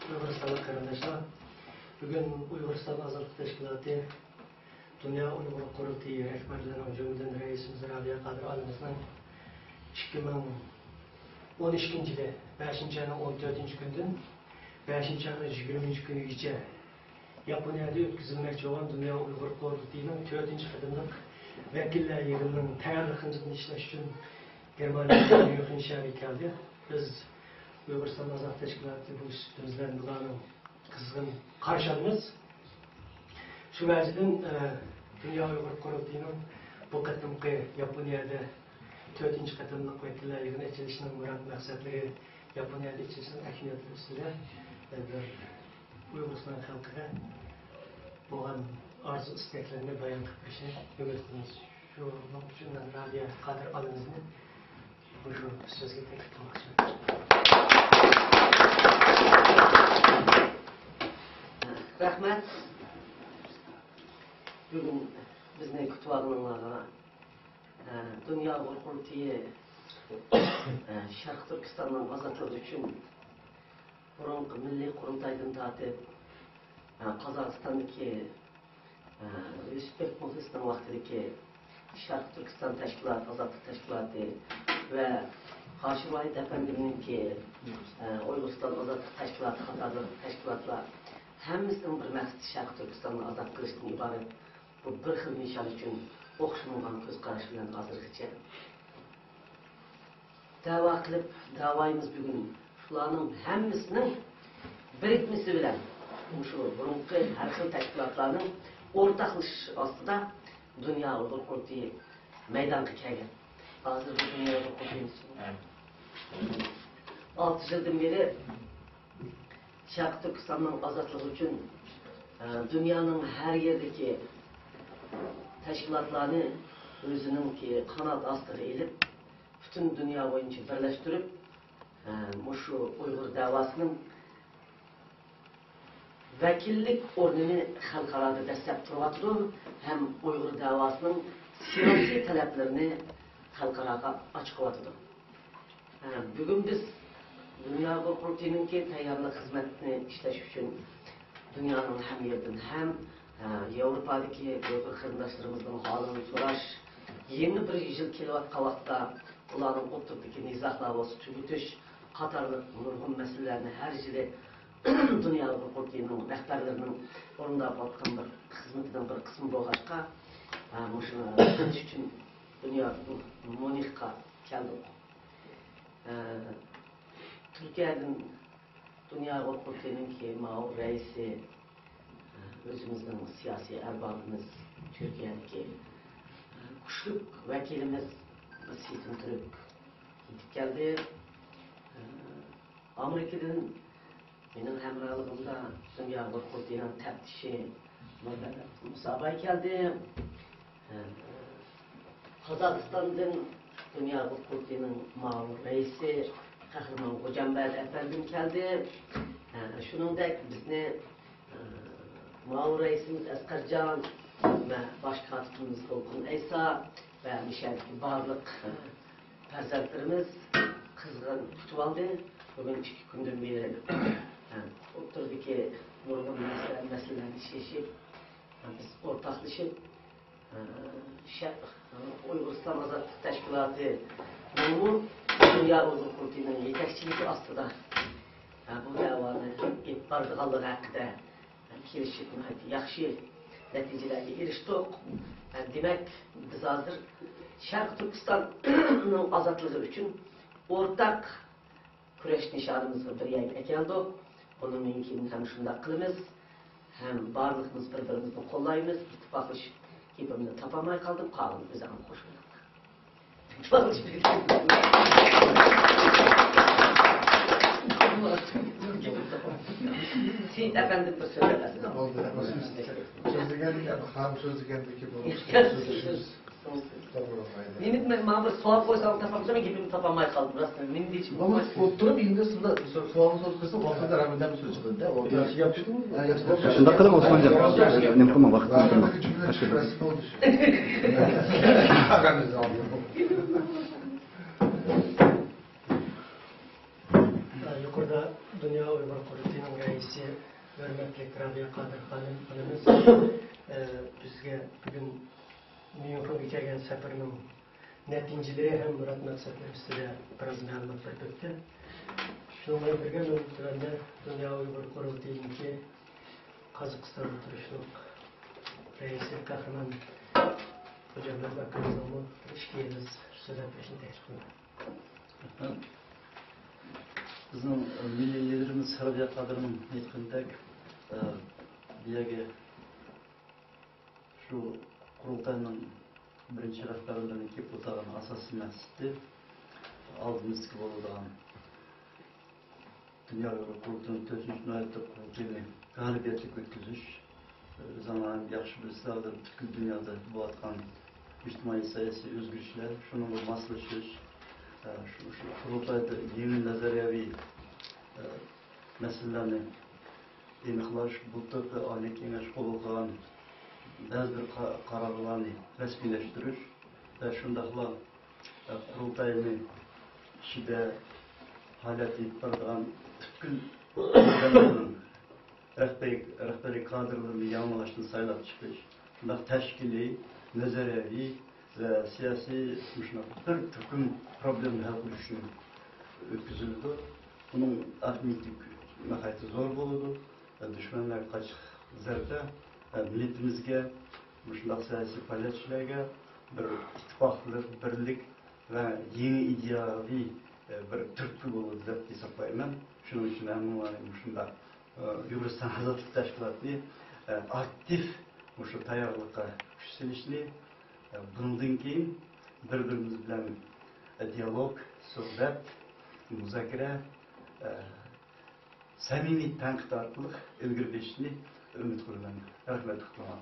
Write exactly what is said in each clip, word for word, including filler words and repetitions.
ئۇيغۇرىستانلىق قېرىنداشلار، بۈگۈن ئۇيغۇرىستان ئازادلىق تەشكىلاتى دۇنيا ئۇيغۇر قۇرۇلتىيى رەھبەرلىرىنىڭ، جۈملىدىن رەئىسىمىز رابىيە قادىر ئانىمىزنىڭ ئىككى مىڭ ئون ئىككىنچى يىلى بەشىنچى ئاينىڭ ئون تۆتىنچى كۈنىدىن بەشىنچى ئاينىڭ يىگىرمىنچى كۈنىگىچە ياپونىيەدە ئۆتكۈزۈلمەكچى بولغان دۇنيا ئۇيغۇر قۇرۇلتىيىنىڭ تۆتىنچى قېتىملىق ۋەكىللەر يىغىنىنىڭ تەييارلىق خىزمىتىنى ئىشلەش ئۈچۈن گېرمانىيەدىكى ميۇنخېن شەھىرىگە كەلدى. بىز ئۇيغۇرىستان ئازادلىق تەشكىلاتى بولۇش سۈپىتىمىز بىلەن بۇلارنىڭ قىزغىن قارشى ئالىمىز. شۇ ۋەجىدىن، ئە، دۇنيا ئۇيغۇر قۇرۇلتىيىنىڭ بۇ قېتىمقى ياپونىيەدە تۆتىنچى قېتىملىق ۋەكىللەر يىغىنى ئېچىلىشىنىڭ مۇراد مەقسەتلىرى، ياپونىيەدە ئېچىلىشىنىڭ ئەھمىيەتلىرى ئۈستىدە، ئە، بىر ئۇيغۇرىستان خەلقىگە بولغان ئارزۇ-ئىستەكلىرىنى بايان قىلىپ بېرىشنى ئۈمىد قىلىمىز. شۇنىڭ ئۈچۈن مەن رابىيە قادىر ئانىمىزنى مۇشۇ سۆزگە تەكلىپ قىلماقچىمەن. رەھمەت. بۈگۈن بىزنى كۈتۈۋالغىنىڭلارغا، ئە، دۇنيا ئۇيغۇر قۇرۇلتىيى، ئە، شەرقىي تۈركىستاننىڭ ئازادلىقى ئۈچۈن بۇرۇنقى مىللىي قۇرۇلتايدىن تارتىپ، ئە، قازاقىستاندىكى، ئە، يۈسۈپبېك مۇخلىسنىڭ ۋاقتىدىكى شەرقىي تۈركىستان تەشكىلاتى، ئازادلىق تەشكىلاتى ۋە ھاشىم ۋاھىت ئەپەندىمنىڭكى، ئە، ئۇيغۇرىستان ئازادلىق تەشكىلاتى قاتارلىق تەشكىلاتلار ھەممىسىنىڭ بىر مەقسىتى شەرقىي تۈركىستاننى ئازاد قىلىشتىن ئىبارەت. بۇ بىر خىل نىشان ئۈچۈن ئوخشىمىغان كۆز قاراش بىلەن ھازىرغىچە دەۋا قىلىپ، دەۋايىمىز بۈگۈن شۇلارنىڭ ھەممىسىنىڭ بىرىكمىسى بىلەن، مۇشۇ بۇرۇنقى ھەر خىل تەشكىلاتلارنىڭ ئورتاقلىشىشى ئاستىدا دۇنيا ئۇيغۇر قۇرۇلتىيى مەيدانغا كەلگەن. ھازىر بۇ دۇنيا ئۇيغۇر قۇرۇلتىيى ئالتە يىلدىن بېرى شەرقىي تۈركىستاننىڭ ئازادلىقى ئۈچۈن، ئە، دۇنيانىڭ ھەر يېرىدىكى تەشكىلاتلارنى ئۆزىنىڭكى قانات ئاستىغا ئېلىپ، پۈتۈن دۇنيا بويىچە بىرلەشتۈرۈپ، ئە، مۇشۇ ئۇيغۇر دەۋاسىنىڭ ۋەكىللىك ئورنىنى خەلقئارادا دەسسەپ تۇرۇۋاتىدۇ ھەم ئۇيغۇر دەۋاسىنىڭ سىياسىي تەلەپلىرىنى خەلقئاراغا ئاچىقىۋاتىدۇ. ھە، بۈگۈن بىز دۇنيا ئۇيغۇر قۇرۇلتىيىنىڭكى تەييارلىق خىزمەتنى ئىشلەش ئۈچۈن دۇنيانىڭ ھەممە يېرىدىن ھەم، ھە، ياۋروپادىكى ئۇيغۇر قېرىنداشلىرىمىزنىڭ ھالىنى سوراش، يېڭى بىر يىل كېلىۋاتقان ۋاقىتتا ئۇلارنىڭ ئوتتۇرىدىكى نىزالار بولسا تۈگىتىش قاتارلىق نۇرغۇن مەسىلىلەرنى ھەر يىلى دۇنيا ئۇيغۇر قۇرۇلتىيىنىڭ رەھبەرلىرىنىڭ ئورۇنداپ ئاتقان بىر خىزمىتىنىڭ بىر قىسمى بولغاچقا، ھە، مۇشۇنى ئۆتۈش ئۈچۈن دۇنيا ميۇنخقا كەلدۇق. ئە، تۈركىيەدىن دۇنيا ئۇيغۇر قۇرۇلتىيىنىڭكى مۇئاۋىن رەئىسى، ئە، ئۆزىمىزنىڭ سىياسىي ئەربابىمىز، تۈركىيەدىكى، ئە، كۈچلۈك ۋەكىلىمىز سېيىت ئىنتۈرك يېتىپ كەلدى. ئە، ئامېرىكىدىن مېنىڭ ھەمراھلىقىمدا دۇنيا ئۇيغۇر قۇرۇلتىيىنىڭ تەپتىشى مۇسا باي كەلدى. قازاقىستاندىن دۇنيا ئۇيغۇر قۇرۇلتىيىنىڭ مۇئاۋىن رەئىسى قەھرىمان غوجامبەردى ئەپەندىم كەلدى. شۇنىڭدەك بىزنى مۇئاۋىن رەئىسىمىز ئەسقەرجان ۋە باش كاتىپىمىز دولقۇن ئەيسا ۋە مۇشۇ يەردىكى بارلىق پەرزەنتلىرىمىز قىزغىن كۈتۈۋالدى. بۈگۈن ئىككى كۈندىن بېرى، ھە، ئوتتۇرىدىكى نۇرغۇن مەسىلە، مەسىلىلەرنى شېشىپ، ھە، بىز ئورتاقلىشىپ، ھە، شەرق، ھە، ئۇيغۇرىستان ئازادلىق تەشكىلاتىنىڭمۇ دۇنيا ئۇيغۇر قۇرۇلتىيىنىڭ يېتەكچىلىكى ئاستىدا، ھە، بۇ دەۋانى ئېلىپ بارىدىغانلىقى ھەققىدە كېلىشىپ، ناھايىتى ياخشى نەتىجىلەرگە ئېرىشتۇق. دېمەك، بىز ھازىر شەرقىي تۈركىستاننىڭ ئازادلىقى ئۈچۈن ئورتاق كۈرەش نىشانىمىزغا بىر يەرگە ئەكەلدۇق. بۇنىڭدىن كېيىن ھەم شۇنداق قىلىمىز، ھەم بارلىقىمىز بىر-بىرىمىزنى قوللايمىز، ئىتتىپاقلىشىپ گېپىمنى تاپالماي قالدىم، قالغىنى ئۆزۈڭلار قوشۇڭلار. سېيىت ئەپەندى بىر سۆزلەپ بەرسىڭىز. بولدى. سۆزلىگەندىكى، خام سۆزلىگەندىكى بۇ سۆزلىشىمىز توغرا بولمايدۇ. نېمە، ماڭا بىر سوئال قويساڭ تاپامسەن، گېپىمنى تاپالماي قالدىم. راستىنى نېمە دېيىشىمنى بولماس، بىلمەيمەن. ئولتۇرۇپ ئەمدى سىزلەر سوئالىڭىزنى ئولتۇرسا ۋاقىتتا رەمىدەم سۆز چىقىدۇ-دە. شۇنداق قىلىڭ، ئوسمانجان. نېمە قىلماڭ، ۋاقىت نېمە قىلماڭ. يۇقىرىدا دۇنيا ئۇيغۇر قۇرۇلتىيىنىڭ رەئىسى، ھۆرمەتلىك رابىيە قادىر خانىم ئانىمىز، ئە، بىزگە بۈگۈن ميۇنخېنگە كەلگەن سەپىرىنىڭ نەتىجىلىرى ھەم مۇراد مەقسەتلىرى ئۈستىدە بىراز مەلۇمات بېرىپ ئۆتتى. شۇنىڭ بىلەن بىرگە، مەن تۆۋەندە دۇنيا ئۇيغۇر قۇرۇلتىيىنىڭكى قازاقىستاندا تۇرۇشلۇق رەئىسى قەھرىمان خوجامبەت ئاكىمىزنىڭمۇ بىر ئىككى ئېغىز سۆزلەپ بېرىشىنى تەكلىپ قىلىمەن. بىزنىڭ مىللىي لىدېرىمىز رابىيە قادىرنىڭ ئېيتقىنىدەك، ئە، بۇ يەرگە شۇ قۇرۇلتاينىڭ بىرىنچى رەھبەرلىرىنىڭ كېلىپ ئولتۇرغان ئاساسىي مەقسىتى ئالدىمىزدىكى بولىدىغان دۇنيا ئۇيغۇر قۇرۇلتىيىنىڭ تۆتىنچى نۆۋەتلىك قۇرۇلتىيىنى غالىبىيەتلىك ئۆتكۈزۈش، ئۆزۈڭلار ھەم ياخشى بىلىسىلەر، ھازىر پۈتكۈل دۇنيادا بولۇۋاتقان ئىجتىمائىي سىياسىي ئۆزگىرىشلەر، شۇنىڭغا ماسلىشىش، شۇ، شۇ قۇرۇلتايدا يېڭى نەزەرىيەۋى مەسىلىلەرنى ئېنىقلاش، بۇلتۇرقى ئالىي كېڭەش قوبۇل قىلغان بەزى بىر قا-، قارارلارنى رەسمىيلەشتۈرۈش ۋە شۇنداقلا، ئە، قۇرۇلتاينى ئىچىدە پائالىيەت ئېلىپ بارىدىغان پۈتكۈل ئورگانلارنىڭ رەھبەرىي، رەھبەرىي كادىرلىرىنى يېڭىلاشنى سايلاپ چىقىش، شۇنداق تەشكىلىي، نەزەرىيەۋى ۋە سىياسىي مۇشۇنداق بىر تۈركۈم پروبلېمىنى ھەل قىلىش ئۈچۈن ئۆتكۈزۈلىدۇ. بۇنىڭ ئەھمىيىتى ناھايىتى زور بولىدۇ. دۈشمەنلەرگە قاچىلىق زەربە، مىللىتىمىزگە، مۇشۇنداق سىياسىي پائالىيەتچىلەرگە بىر ئىتتىپاقلىق، بىرلىك ۋە يېڭى ئىدىيەۋى بىر تۈرتكە بولىدۇ دەپ ھېسابلايمەن. شۇنىڭ ئۈچۈن ھەممىڭلارنى مۇشۇنداق ئۇيغۇرىستان ئازادلىق تەشكىلاتىنى ئاكتىپ مۇشۇ تەييارلىققا كۈچ سېلىشنى، بۇنىڭدىن كېيىن بىر-بىرىمىز بىلەن دىيالوگ، سۆھبەت، مۇزاكىرە، سەمىمىي تەنقىد ئارقىلىق ئىلگىرى بېرىشنى ئۈمىد قىلىمەن. رەھمەت، ئۇقتۇرۇڭلار.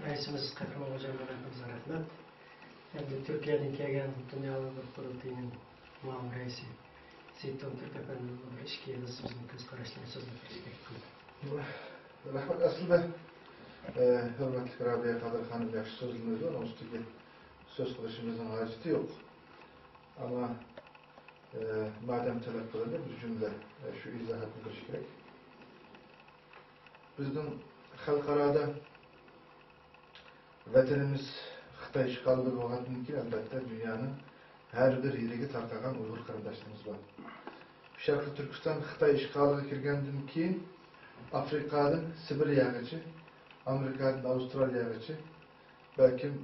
رەئىسىمىز قەھرىمان خوجامبەت ئاكىمىزغا رەھمەت. ئەمدى تۈركىيەدىن كەلگەن دۇنيا ئۇيغۇر قۇرۇلتىيىنىڭ مۇئاۋىن رەئىسى سېيىت تومتۈرك ئەپەندىمىزمۇ بىر ئىككى ئېغىز سۆزىنى كۆز قاراشلىرىنى سۆزلەپ بېرىشكە تەكلىپ قىلدى. رەھمەت. ئەسلىدە، ئە، ھۆرمەتلىك رابىيە قادىر خانىم ياخشى سۆزلىمىدى، ئۇنىڭ ئۈستىگە سۆز قىلىشىمىزنىڭ ھاجىتى يوق. ئەمما، ئە، مادەم تەلەپ قىلىندى، بىر جۈملە، ئە، شۇ ئىزاھاتنى بېرىش كېرەك. بىزنىڭ خەلقئارادا ۋەتىنىمىز خىتاي ئىشغالىدا بولغاندىن كېيىن، ئەلۋەتتە، دۇنيانىڭ ھەر بىر يېرىگە تارقالغان ئۇيغۇر قېرىنداشلىرىمىز بار. شەرقىي تۈركىستان خىتاي ئىشغالىغا كىرگەندىن كېيىن، ئافرىقادىن سىبىرىيەگىچە، ئامېرىكادىن ئاۋسترالىيەگىچە، بەلكىم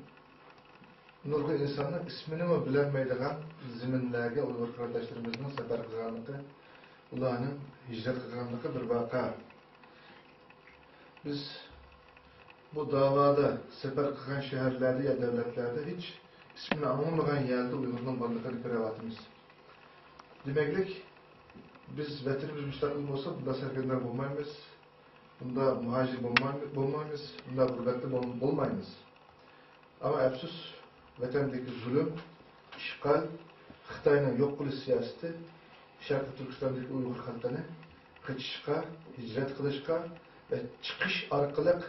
نۇرغۇن ئىنساننىڭ ئىسمىنىمۇ بىلەلمەيدىغان زېمىنلەرگە ئۇيغۇر قېرىنداشلىرىمىزنىڭ سەپەر قىلغانلىقى، ئۇلارنىڭ ھىجرەت قىلغانلىقى بىر ۋەقە. بىز بۇ داۋادا سەپەر قىلغان شەھەرلەردە يا دۆلەتلەردە ھېچ ئىسمىنى ئاڭلىمىغان يەردە ئۇيغۇرنىڭ بارلىقىنى كۆرۈۋاتىمىز. دېمەكلىك، بىز ۋەتىنىمىز مۇستەقىل بولسا، بۇنداق سەرگەردان بولمايمىز، بۇنداق مۇھاجىر بولماي-، بولمايمىز، بۇنداق غۇربەتتە بول-، بولمايمىز. ئەمما ئەپسۇس، ۋەتەندىكى زۇلۇم، ئىشغال، خىتاينىڭ يوق قىلىش سىياسىتى شەرقىي تۈركىستاندىكى ئۇيغۇر خەلقىنى قېچىشقا، ھىجرەت قىلىشقا ۋە چىقىش ئارقىلىق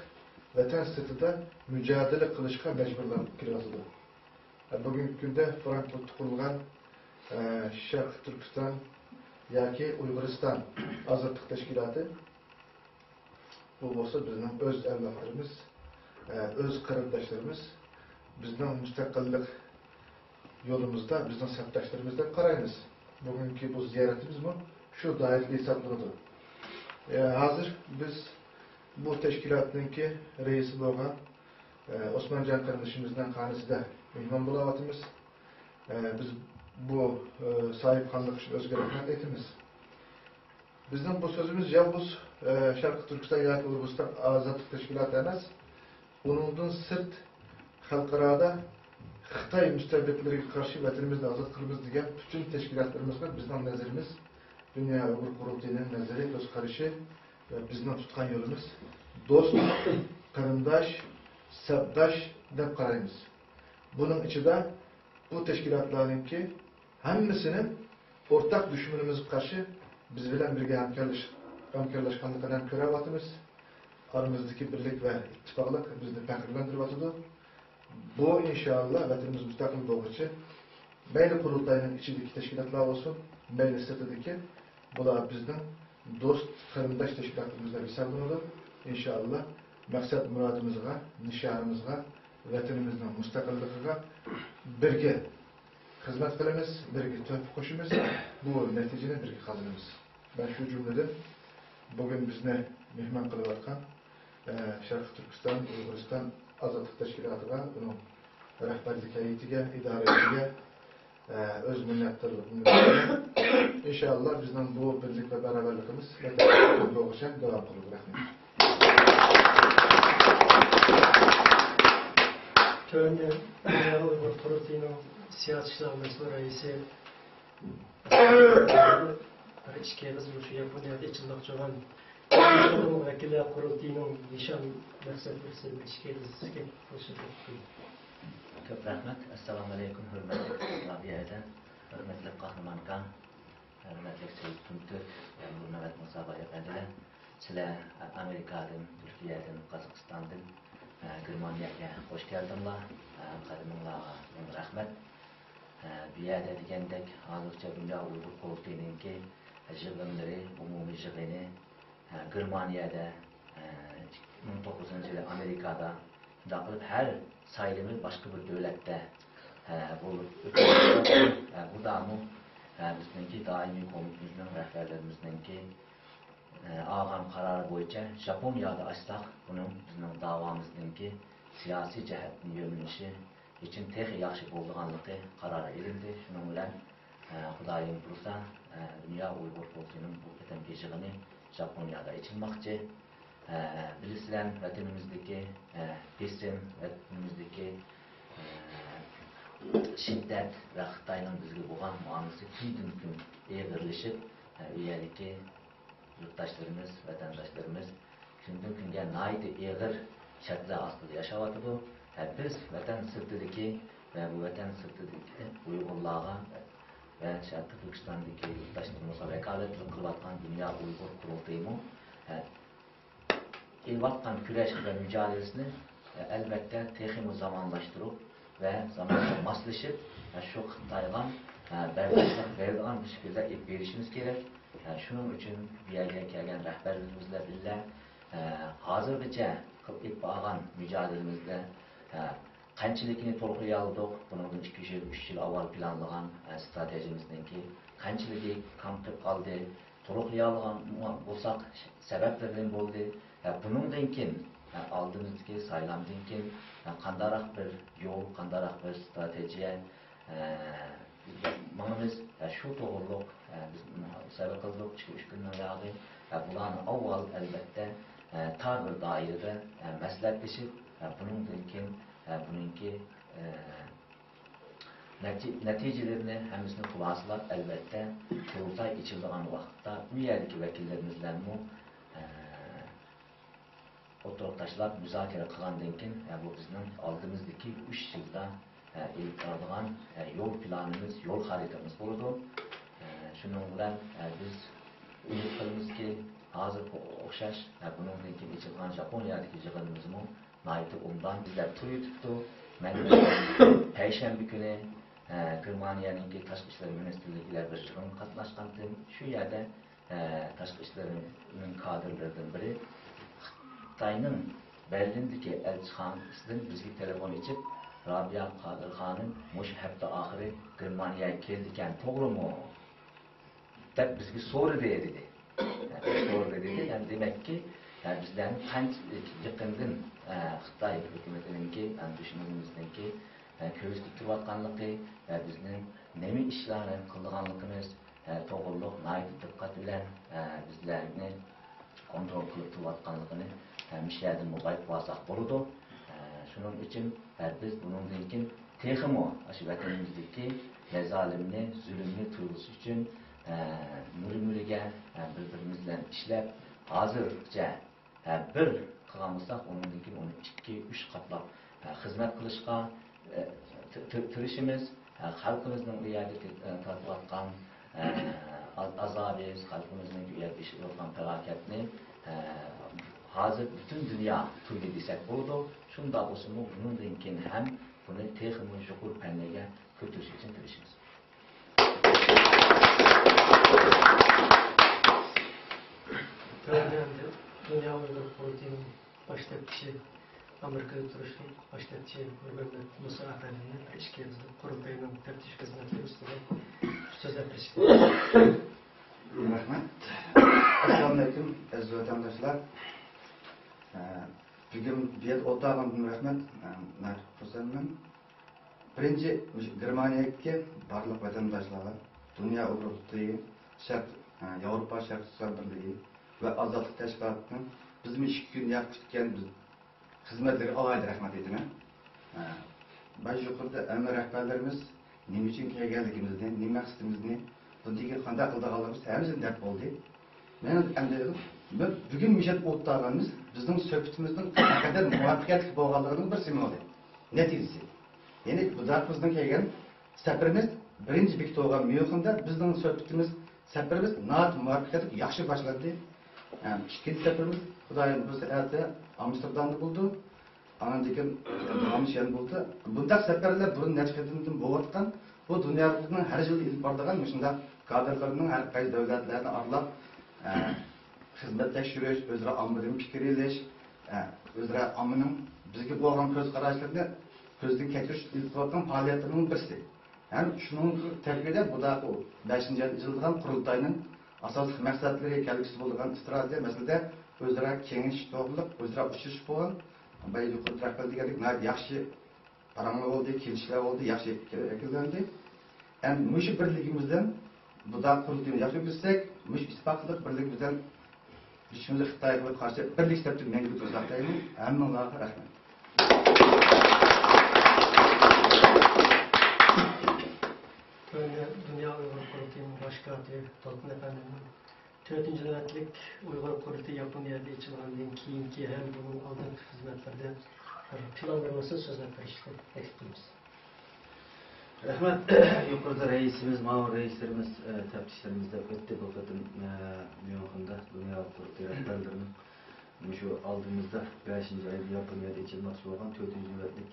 ۋەتەن سىرتىدا مۇجادىلە قىلىشقا مەجبۇرلاپ كېلىۋاتىدۇ. بۈگۈنكى كۈندە فرانكفورتتا قۇرۇلغان، ئە، شەرقىي تۈركىستان ياكى ئۇيغۇرىستان ئازادلىق تەشكىلاتى، بۇ بولسا بىزنىڭ ئۆز ئەۋلادلىرىمىز، ئە، ئۆز قېرىنداشلىرىمىز، بىزنىڭ مۇستەقىللىق يولىمىزدا بىزنىڭ سەپداشلىرىمىز دەپ قارايمىز. بۈگۈنكى بۇ زىيارىتىمىزمۇ شۇ دائىرىدە ھېسابلىنىدۇ. ئە، ھازىر بىز بۇ تەشكىلاتنىڭكى رەئىسى بولغان، ئە، ئوسمانجان قېرىندىشىمىزنىڭ خانىسىدا مېھمان بولاۋاتىمىز. ئە، بىز بۇ، ئە، ساھىبخانلىق ئۈچۈن ئۆزىگە رەھمەت ئېيتىمىز. بىزنىڭ بۇ سۆزىمىز يالغۇز، ئە، شەرقىي تۈركىستان ياكى ئۇيغۇرىستان ئازادلىق تەشكىلاتى ئەمەس، ئۇنىڭدىن سىرت خەلقئارادا خىتاي مۇستەبىتلىرىگە قارشى ۋەتىنىمىزنى ئازاد قىلىمىز دېگەن پۈتۈن تەشكىلاتلىرىمىزغا بىزنىڭ نەزىرىمىز، دۇنيا ئۇيغۇر قۇرۇلتىيىنىڭ نەزىرى، كۆز قارىشى ۋە بىزنىڭ تۇتقان يولىمىز دوست، قېرىنداش، سەپداش دەپ قارايمىز. بۇنىڭ ئىچىدە بۇ تەشكىلاتلارنىڭكى ھەممىسىنى ئورتاق دۈشمىنىمىزغا قارشى بىز بىلەن بىرگە ھەمكارلىش-، ھەمكارلاشقانلىقىنى ھەم كۆرۈۋاتىمىز. ئارىمىزدىكى بىرلىك ۋە ئىتتىپاقلىق بىزنى پەخىرلەندۈرۈۋاتىدۇ. بۇ، ئىنشائاللا، ۋەتىنىمىز مۇستەقىل بولغۇچە، مەيلى قۇرۇلتاينىڭ ئىچىدىكى تەشكىلاتلار بولسۇن، مەيلى سىرتىدىكى، بۇلار بىزنىڭ دوست، قېرىنداش تەشكىلاتلىرىمىز دەپ ھېسابلىنىدۇ. ئىنشائاللا، مەقسەت مۇرادىمىزغا، نىشانىمىزغا، ۋەتىنىمىزنىڭ مۇستەقىللىقىغا بىرگە خىزمەت قىلىمىز، بىرگە تۆھپە قوشىمىز، بۇ نەتىجىنى بىرگە قازىنىمىز. مەن شۇ جۈملىدىن بۈگۈن بىزنى مېھمان قىلىۋاتقان، ئە، شەرقىي تۈركىستان ئۇيغۇرىستان ئازادلىق تەشكىلاتىغا، ئۇنىڭ رەھبەرلىك ھەيئىتىگە، ئىدارە ھەيئىتىگە، ئە، ئۆز مىننەتدارلىقىمنى بىلدۈرىمەن. ئىنشائاللا، بىزنىڭ بۇ بىرلىك ۋە باراۋەرلىكىمىز بولغۇچە داۋام قىلىدۇ. رەھمەت. تۆۋەندە دۇنيا ئۇيغۇر قۇرۇلتىيىنىڭ سىياسىي ئىشلار مەسئۇل رەئىسى بىر ئىككى ئېغىز مۇشۇ ياپونىيەدە ئېچىلماقچى بولغان ۋەكىللەر قۇرۇلتىيىنىڭ نىشان مەقسەت بىر ئىككى ئېغىز گەپ قىلىشىنى كۆپ رەھمەت. ئەسسالامۇئەلەيكۇم، ھۆرمەتلىك رابىيە ھەدە، ھۆرمەتلىك قاھرىمان ئاكا، ھۆرمەتلىك سېيىت تۈمتۈك، نۇرمەمەت مۇسابايىق ھەدىلەر. سىلەر ئامېرىكادىن، تۈركىيەدىن، قازاقىستاندىن، گېرمانىيەگە خوش كەلدىڭلار. قەدىمىڭلارغا مىڭ رەھمەت. بۇ يەردە دېگەندەك، ھازىرچە دۇنيا ئۇيغۇر قۇرۇلتىيىنىڭكى يىغىنلىرى، ئومۇمىي يىغىنى، گېرمانىيەدە، ئىككى مىڭ توققۇزىنچى يىلى ئامېرىكادا، شۇنداق قىلىپ ھەر سايلىمى باشقا بىر دۆلەتتە بولۇپ ئۆتۈپ، بۇ دەمۇ بىزنىڭكى دائىمىي كومىتېتىمىزنىڭ رەھبەرلىرىمىزنىڭكى ئالغان قارارى بويىچە ياپونىيەدە ئاچساق، بۇنىڭ بىزنىڭ داۋامىزنىڭكى سىياسىي جەھەتتىن يۆنىلىشى ئۈچۈن تېخى ياخشى بولىدىغانلىقى قارار ئېلىندى. شۇنىڭ بىلەن، ئە، خۇدايىم بۇيرۇسا، ئە، دۇنيا ئۇيغۇر قۇرۇلتىيىنىڭ بۇ قېتىمقى يىغىنى ياپونىيەدە ئېچىلماقچى. ئە، بىلىسىلەر، ۋەتىنىمىزدىكى، ئە، بېسىم، ۋەتىنىمىزدىكى، ئە، شىددەت ۋە خىتاينىڭ بىزگە بولغان مۇئامىلىسى كۈندىن-كۈن ئېغىرلىشىپ، ئە، ئۇ يەردىكى يۇرتداشلىرىمىز، ۋەتەنداشلىرىمىز كۈندىن-كۈنگە ناھايىتى ئېغىر شەرتلەر ئاستىدا ياشاۋاتىدۇ. ھە، بىز ۋەتەن سىرتىدىكى ۋە بۇ ۋەتەن سىرتىدىكى ئۇيغۇرلارغا ۋە شەرقىي تۈركىستاندىكى يۇرتداشلىرىمىزغا ۋاكالەتلىك قىلىۋاتقان دۇنيا ئۇيغۇر قۇرۇلتىيىمۇ، ھە، ئېلىۋاتقان كۈرەش ۋە مۇجادىلىسىنى، ئەلۋەتتە، تېخىمۇ زامانلاشتۇرۇپ ۋە زامانغا ماسلىشىپ، شۇ خىتايغا بەرداشلىق بېرىدىغان بىر شەكىلدە ئېلىپ بېرىشىمىز كېرەك. شۇنىڭ ئۈچۈن بۇ يەرگە كەلگەن رەھبەرلىرىمىز بىلەن بىللە، ھازىرغىچە ئېلىپ بارغان مۇجادىلىمىزدە قانچىلىكىنى تولۇقلىيالىدۇق، بۇنىڭدىن ئىككى يىل، ئۈچ يىل ئاۋۋال پىلانلىغان ئىستراتېگىيىمىزنىڭكى قانچىلىكى كامتىپ قالدى، تولۇقلىيالىغان بولساق، سەۋەبلىرى نېمە بولدى؟ ھە، بۇنىڭدىن كېيىن، ھە، ئالدىمىزدىكى سايلامدىن كېيىن، ھە، قانداقراق بىر يول، قانداقراق بىر ئىستراتېگىيە، ھە، ماڭىمىز؟ ھە، شۇ توغرۇلۇق، ھە، بىز مۇھاسىرە قىلدۇق ئىككى-ئۈچ كۈننىڭ ياغى. ھە، بۇلارنى ئاۋۋال، ئەلۋەتتە، ھە، تار بىر دائىرىدە، ھە، مەسلىھەتلىشىپ، ھە، بۇنىڭدىن كېيىن، ھە، بۇنىڭكى، ھە، نەتى-، نەتىجىلىرىنى ھەممىسىنى خۇلاسىلاپ، ئەلۋەتتە، قۇرۇلتاي ئېچىلىدىغان ۋاقىتتا ئۇ يەردىكى ۋەكىللىرىمىز بىلەنمۇ، ئە، ئوتتۇرىغا تاشلاپ، مۇزاكىرە قىلغاندىن كېيىن، ئە، بۇ بىزنىڭ ئالدىمىزدىكى ئۈچ يىلدا، ئە، ئېلىپ بارىدىغان، ئە، يول پىلانىمىز، يول خەرىتىمىز بولىدۇ. ئە، شۇنىڭ بىلەن، ئە، بىز ئۈمىد قىلىمىزكى، ھازىرغا ئوخشاش، ئە، بۇنىڭدىن كېيىن ئېچىلغان ياپونىيەدىكى يىغىنىمىزمۇ ناھايىتى ئوبدان ئىزدەپ تۇرۇۋېتىپتۇ. مەن پەيشەنبە كۈنى، ئە، گېرمانىيەنىڭكى تاشقى ئىشلار مىنىستىرلىكى بىلەن بىر يىغىنغا قاتناشقانتىم. شۇ يەردە، ئە، تاشقى ئىشلىرىنىڭ كادىرلىرىدىن بىرى خىتاينىڭ بەرلىندىكى ئەلچىخانىسىدىن بىزگە تېلېفون ئېچىپ، «رابىيە قادىر خانىم مۇشۇ ھەپتە ئاخىرى گېرمانىيەگە كېلىدىكەن، توغرىمۇ؟» دەپ بىزگە سورىدى، دېدى. سورىدى، دېدى. يەنى دېمەككى، بىزلەرنى قانچىلىك يېقىندىن خىتاي ھۆكۈمىتىنىڭكى، دۈشمىنىمىزنىڭكى كۆزىتىپ تۇرۇۋاتقانلىقى ۋە بىزنىڭ نېمە ئىشلارنى قىلىدىغانلىقىمىز توغرۇلۇق ناھايىتى دىققەت بىلەن بىزلەرنى كونترول قىلىپ تۇرۇۋاتقانلىقىنى مۇشۇ يەردىنمۇ بايقىۋالساق بولىدۇ. شۇنىڭ ئۈچۈن بىز بۇنىڭدىن كېيىن تېخىمۇ ئاشۇ ۋەتىنىمىزدىكى مەزالىمنى، زۇلۇمنى تۇيغۇزۇش ئۈچۈن، ئە، مۈرە-مۈرىگە، ئە، بىر-بىرىمىز بىلەن ئىشلەپ، ھازىرغىچە، ئە، بىر قىلغان بولساق، ئۇنىڭدىن كېيىن ئۇنى ئىككى، ئۈچ قاتلاپ، ئە، خىزمەت قىلىشقا، ئە، تىر-، تىر-، تىرىشىمىز. ئە، خەلقىمىزنىڭ ئۇ يەردە، ئە، تارتىۋاتقان، ئە، ئاز-، ئازابى، خەلقىمىزنىڭ ئۇ يەردە ئېشىرىۋاتقان پالاكەتنى، ئە، ھازىر پۈتۈن دۇنيا تۇيدى دېسەك بولىدۇ. شۇنداق بولسىمۇ، بۇنىڭدىن كېيىن ھەم بۇنى تېخىمۇ يۇقىرى پەللىگە كۆتۈرۈش ئۈچۈن تىرىشىمىز. تۆۋەندە دۇنيا ئۇيغۇر قۇرۇلتىيىنىڭ باش تەپتىشى، ئامېرىكىدا تۇرۇشلۇق باش تەپتىشى نۇرمەمەت مۇسا ئەپەندىمنى بىر ئىككى ئېغىز قۇرۇلتاينىڭ تەپتىش خىزمەتلىرى ئۈستىدە سۆزلەپ بېرىشىنى. رەھمەت. ئەسسالامۇئەلەيكۇم، ئەزىز ۋەتەنداشلار. ئە، بۈگۈن بۇ يەردە ئولتۇرغاندىن رەھمەت. ئە، ناھايىتى خۇرسەنمەن. بىرىنچى، مۇشۇ گېرمانىيەدىكى بارلىق ۋەتەنداشلارغا، دۇنيا ئۇيغۇر قۇرۇلتىيى، شەرق، ئە، ياۋروپا شەرقىي سوتسىيال بىرلىكى ۋە ئازادلىق تەشكىلاتىنىڭ بىزمۇ ئىككى كۈن ياق كۈتكەن بىز خىزمەتلىرىگە ئالاھىدە رەھمەت ئېيتىمەن. ھە، باش يۇقىرىدا ھەممە رەھبەرلىرىمىز نېمە ئۈچۈن كەلگەنلىكىمىزنى، نېمە مەقسىتىمىزنى، بۇندىن كېيىن قانداق قىلىدىغانلىقىمىزنى ھەممىسىنى دەپ بولدى. مەن ئەمدى، بىز بۈگۈن مۇشۇ يەردە ئولتۇرغىنىمىز بىزنىڭ سۆھبىتىمىزنىڭ نەقەدەر مۇۋەپپەقىيەتلىك بولغانلىقىنىڭ بىر سىمۋولى، نەتىجىسى. يەنى بۇ داقىمىزنىڭ كەلگەن سەپىرىمىز بىرىنچى بېكىتىپ ئالغان ميۇنخېندا بىزنىڭ سۆھبىتىمىز، سەپىرىمىز ناھايىتى مۇۋەپپەقىيەتلىك، ياخشى باشلاندى. ھەم ئىككىنچى سەپىرىمىز خۇدايىم بۇيرۇسا ئەتە ئامستېردامدا بولىدۇ. ئاندىن كېيىن داۋاملىشىش يەنە بولىدۇ. بۇنداق سەپەرلەر بۇرۇن نەچچە قېتىمدىن بولۇۋاتقان. بۇ دۇنيا ئۇيغۇرلۇقىنىڭ ھەر يىلى ئېلىپ بارىدىغان مۇشۇنداق كادىرلىرىنىڭ ھەر قايسى دەۋلەتلەرنى ئارىلاپ، ئە، خىزمەت تەكشۈرۈش، ئۆزئارا ئاممىدىن پىكىر ئېلىش، ئە، ئۆزئارا ئاممىنىڭ بىزگە بولغان كۆز قاراشلىرىنى كۆزدىن كەچۈرۈش ئېلىپ بارغان پائالىيەتلىرىنىڭ بىرسى. ھەم شۇنىڭ تەركىبىدە بۇ داقۇ بەشىنچى ئايدا ئېچىلىدىغان قۇرۇلتاينىڭ ئاساسلىق مەقسەتلىرى، كەلگۈسى بولىدىغان ئىستراتېگىيە مەسىلىدە ئۆزئارا كېڭىشىش توغرىلىق ئۆزئارا ئۇچرىشىش بولغان. بايا يۇقىرىدا رەھبەر دېگەندەك ناھايىتى ياخشى پاراڭلار بولدى، كېلىشىشلەر بولدى، ياخشى پىكىر ۋەكىللەندى. ھەم مۇشۇ بىرلىكىمىز بىلەن بۇ داقۇ قۇرۇلتىيىنى ياخشى ئۆتكۈزسەك، مۇشۇ ئىتتىپاقلىق بىرلىكىمىز بىلەن كۈچىمىزنى خىتايغا قارشى بىرلىك سەپتە مەڭگۈ تۇرساق دەيمەن. ھەممىڭلارغا رەھمەت. تۆۋەندە دۇنيا ئۇيغۇر قۇرۇلتىيىنىڭ باش كاتىپى دولقۇن ئەپەندىمنىڭ تۆتىنچى نۆۋەتلىك ئۇيغۇر قۇرۇلتىيى ياپونىيەدە ئېچىلغاندىن كېيىنكى ھەم بۇنىڭ ئالدىنقى خىزمەتلىرىدە بىر پىلانلىرىڭىزنى سۆزلەپ بېرىشنى تەكلىپ قىلىمىز. رەھمەت. يۇقىرىدا رەئىسىمىز، مۇئاۋىن رەئىسلىرىمىز، ئە، تەپتىشلىرىمىز دەپ ئۆتتى. بۇ قېتىم، ئە، ميۇنخېندا دۇنيا قۇرۇلتىيى رەھبەرلىرىنىڭ مۇشۇ ئالدىمىزدا بەشىنچى ئايدا ياپونىيەدە ئېچىلماقچى بولغان تۆتىنچى نۆۋەتلىك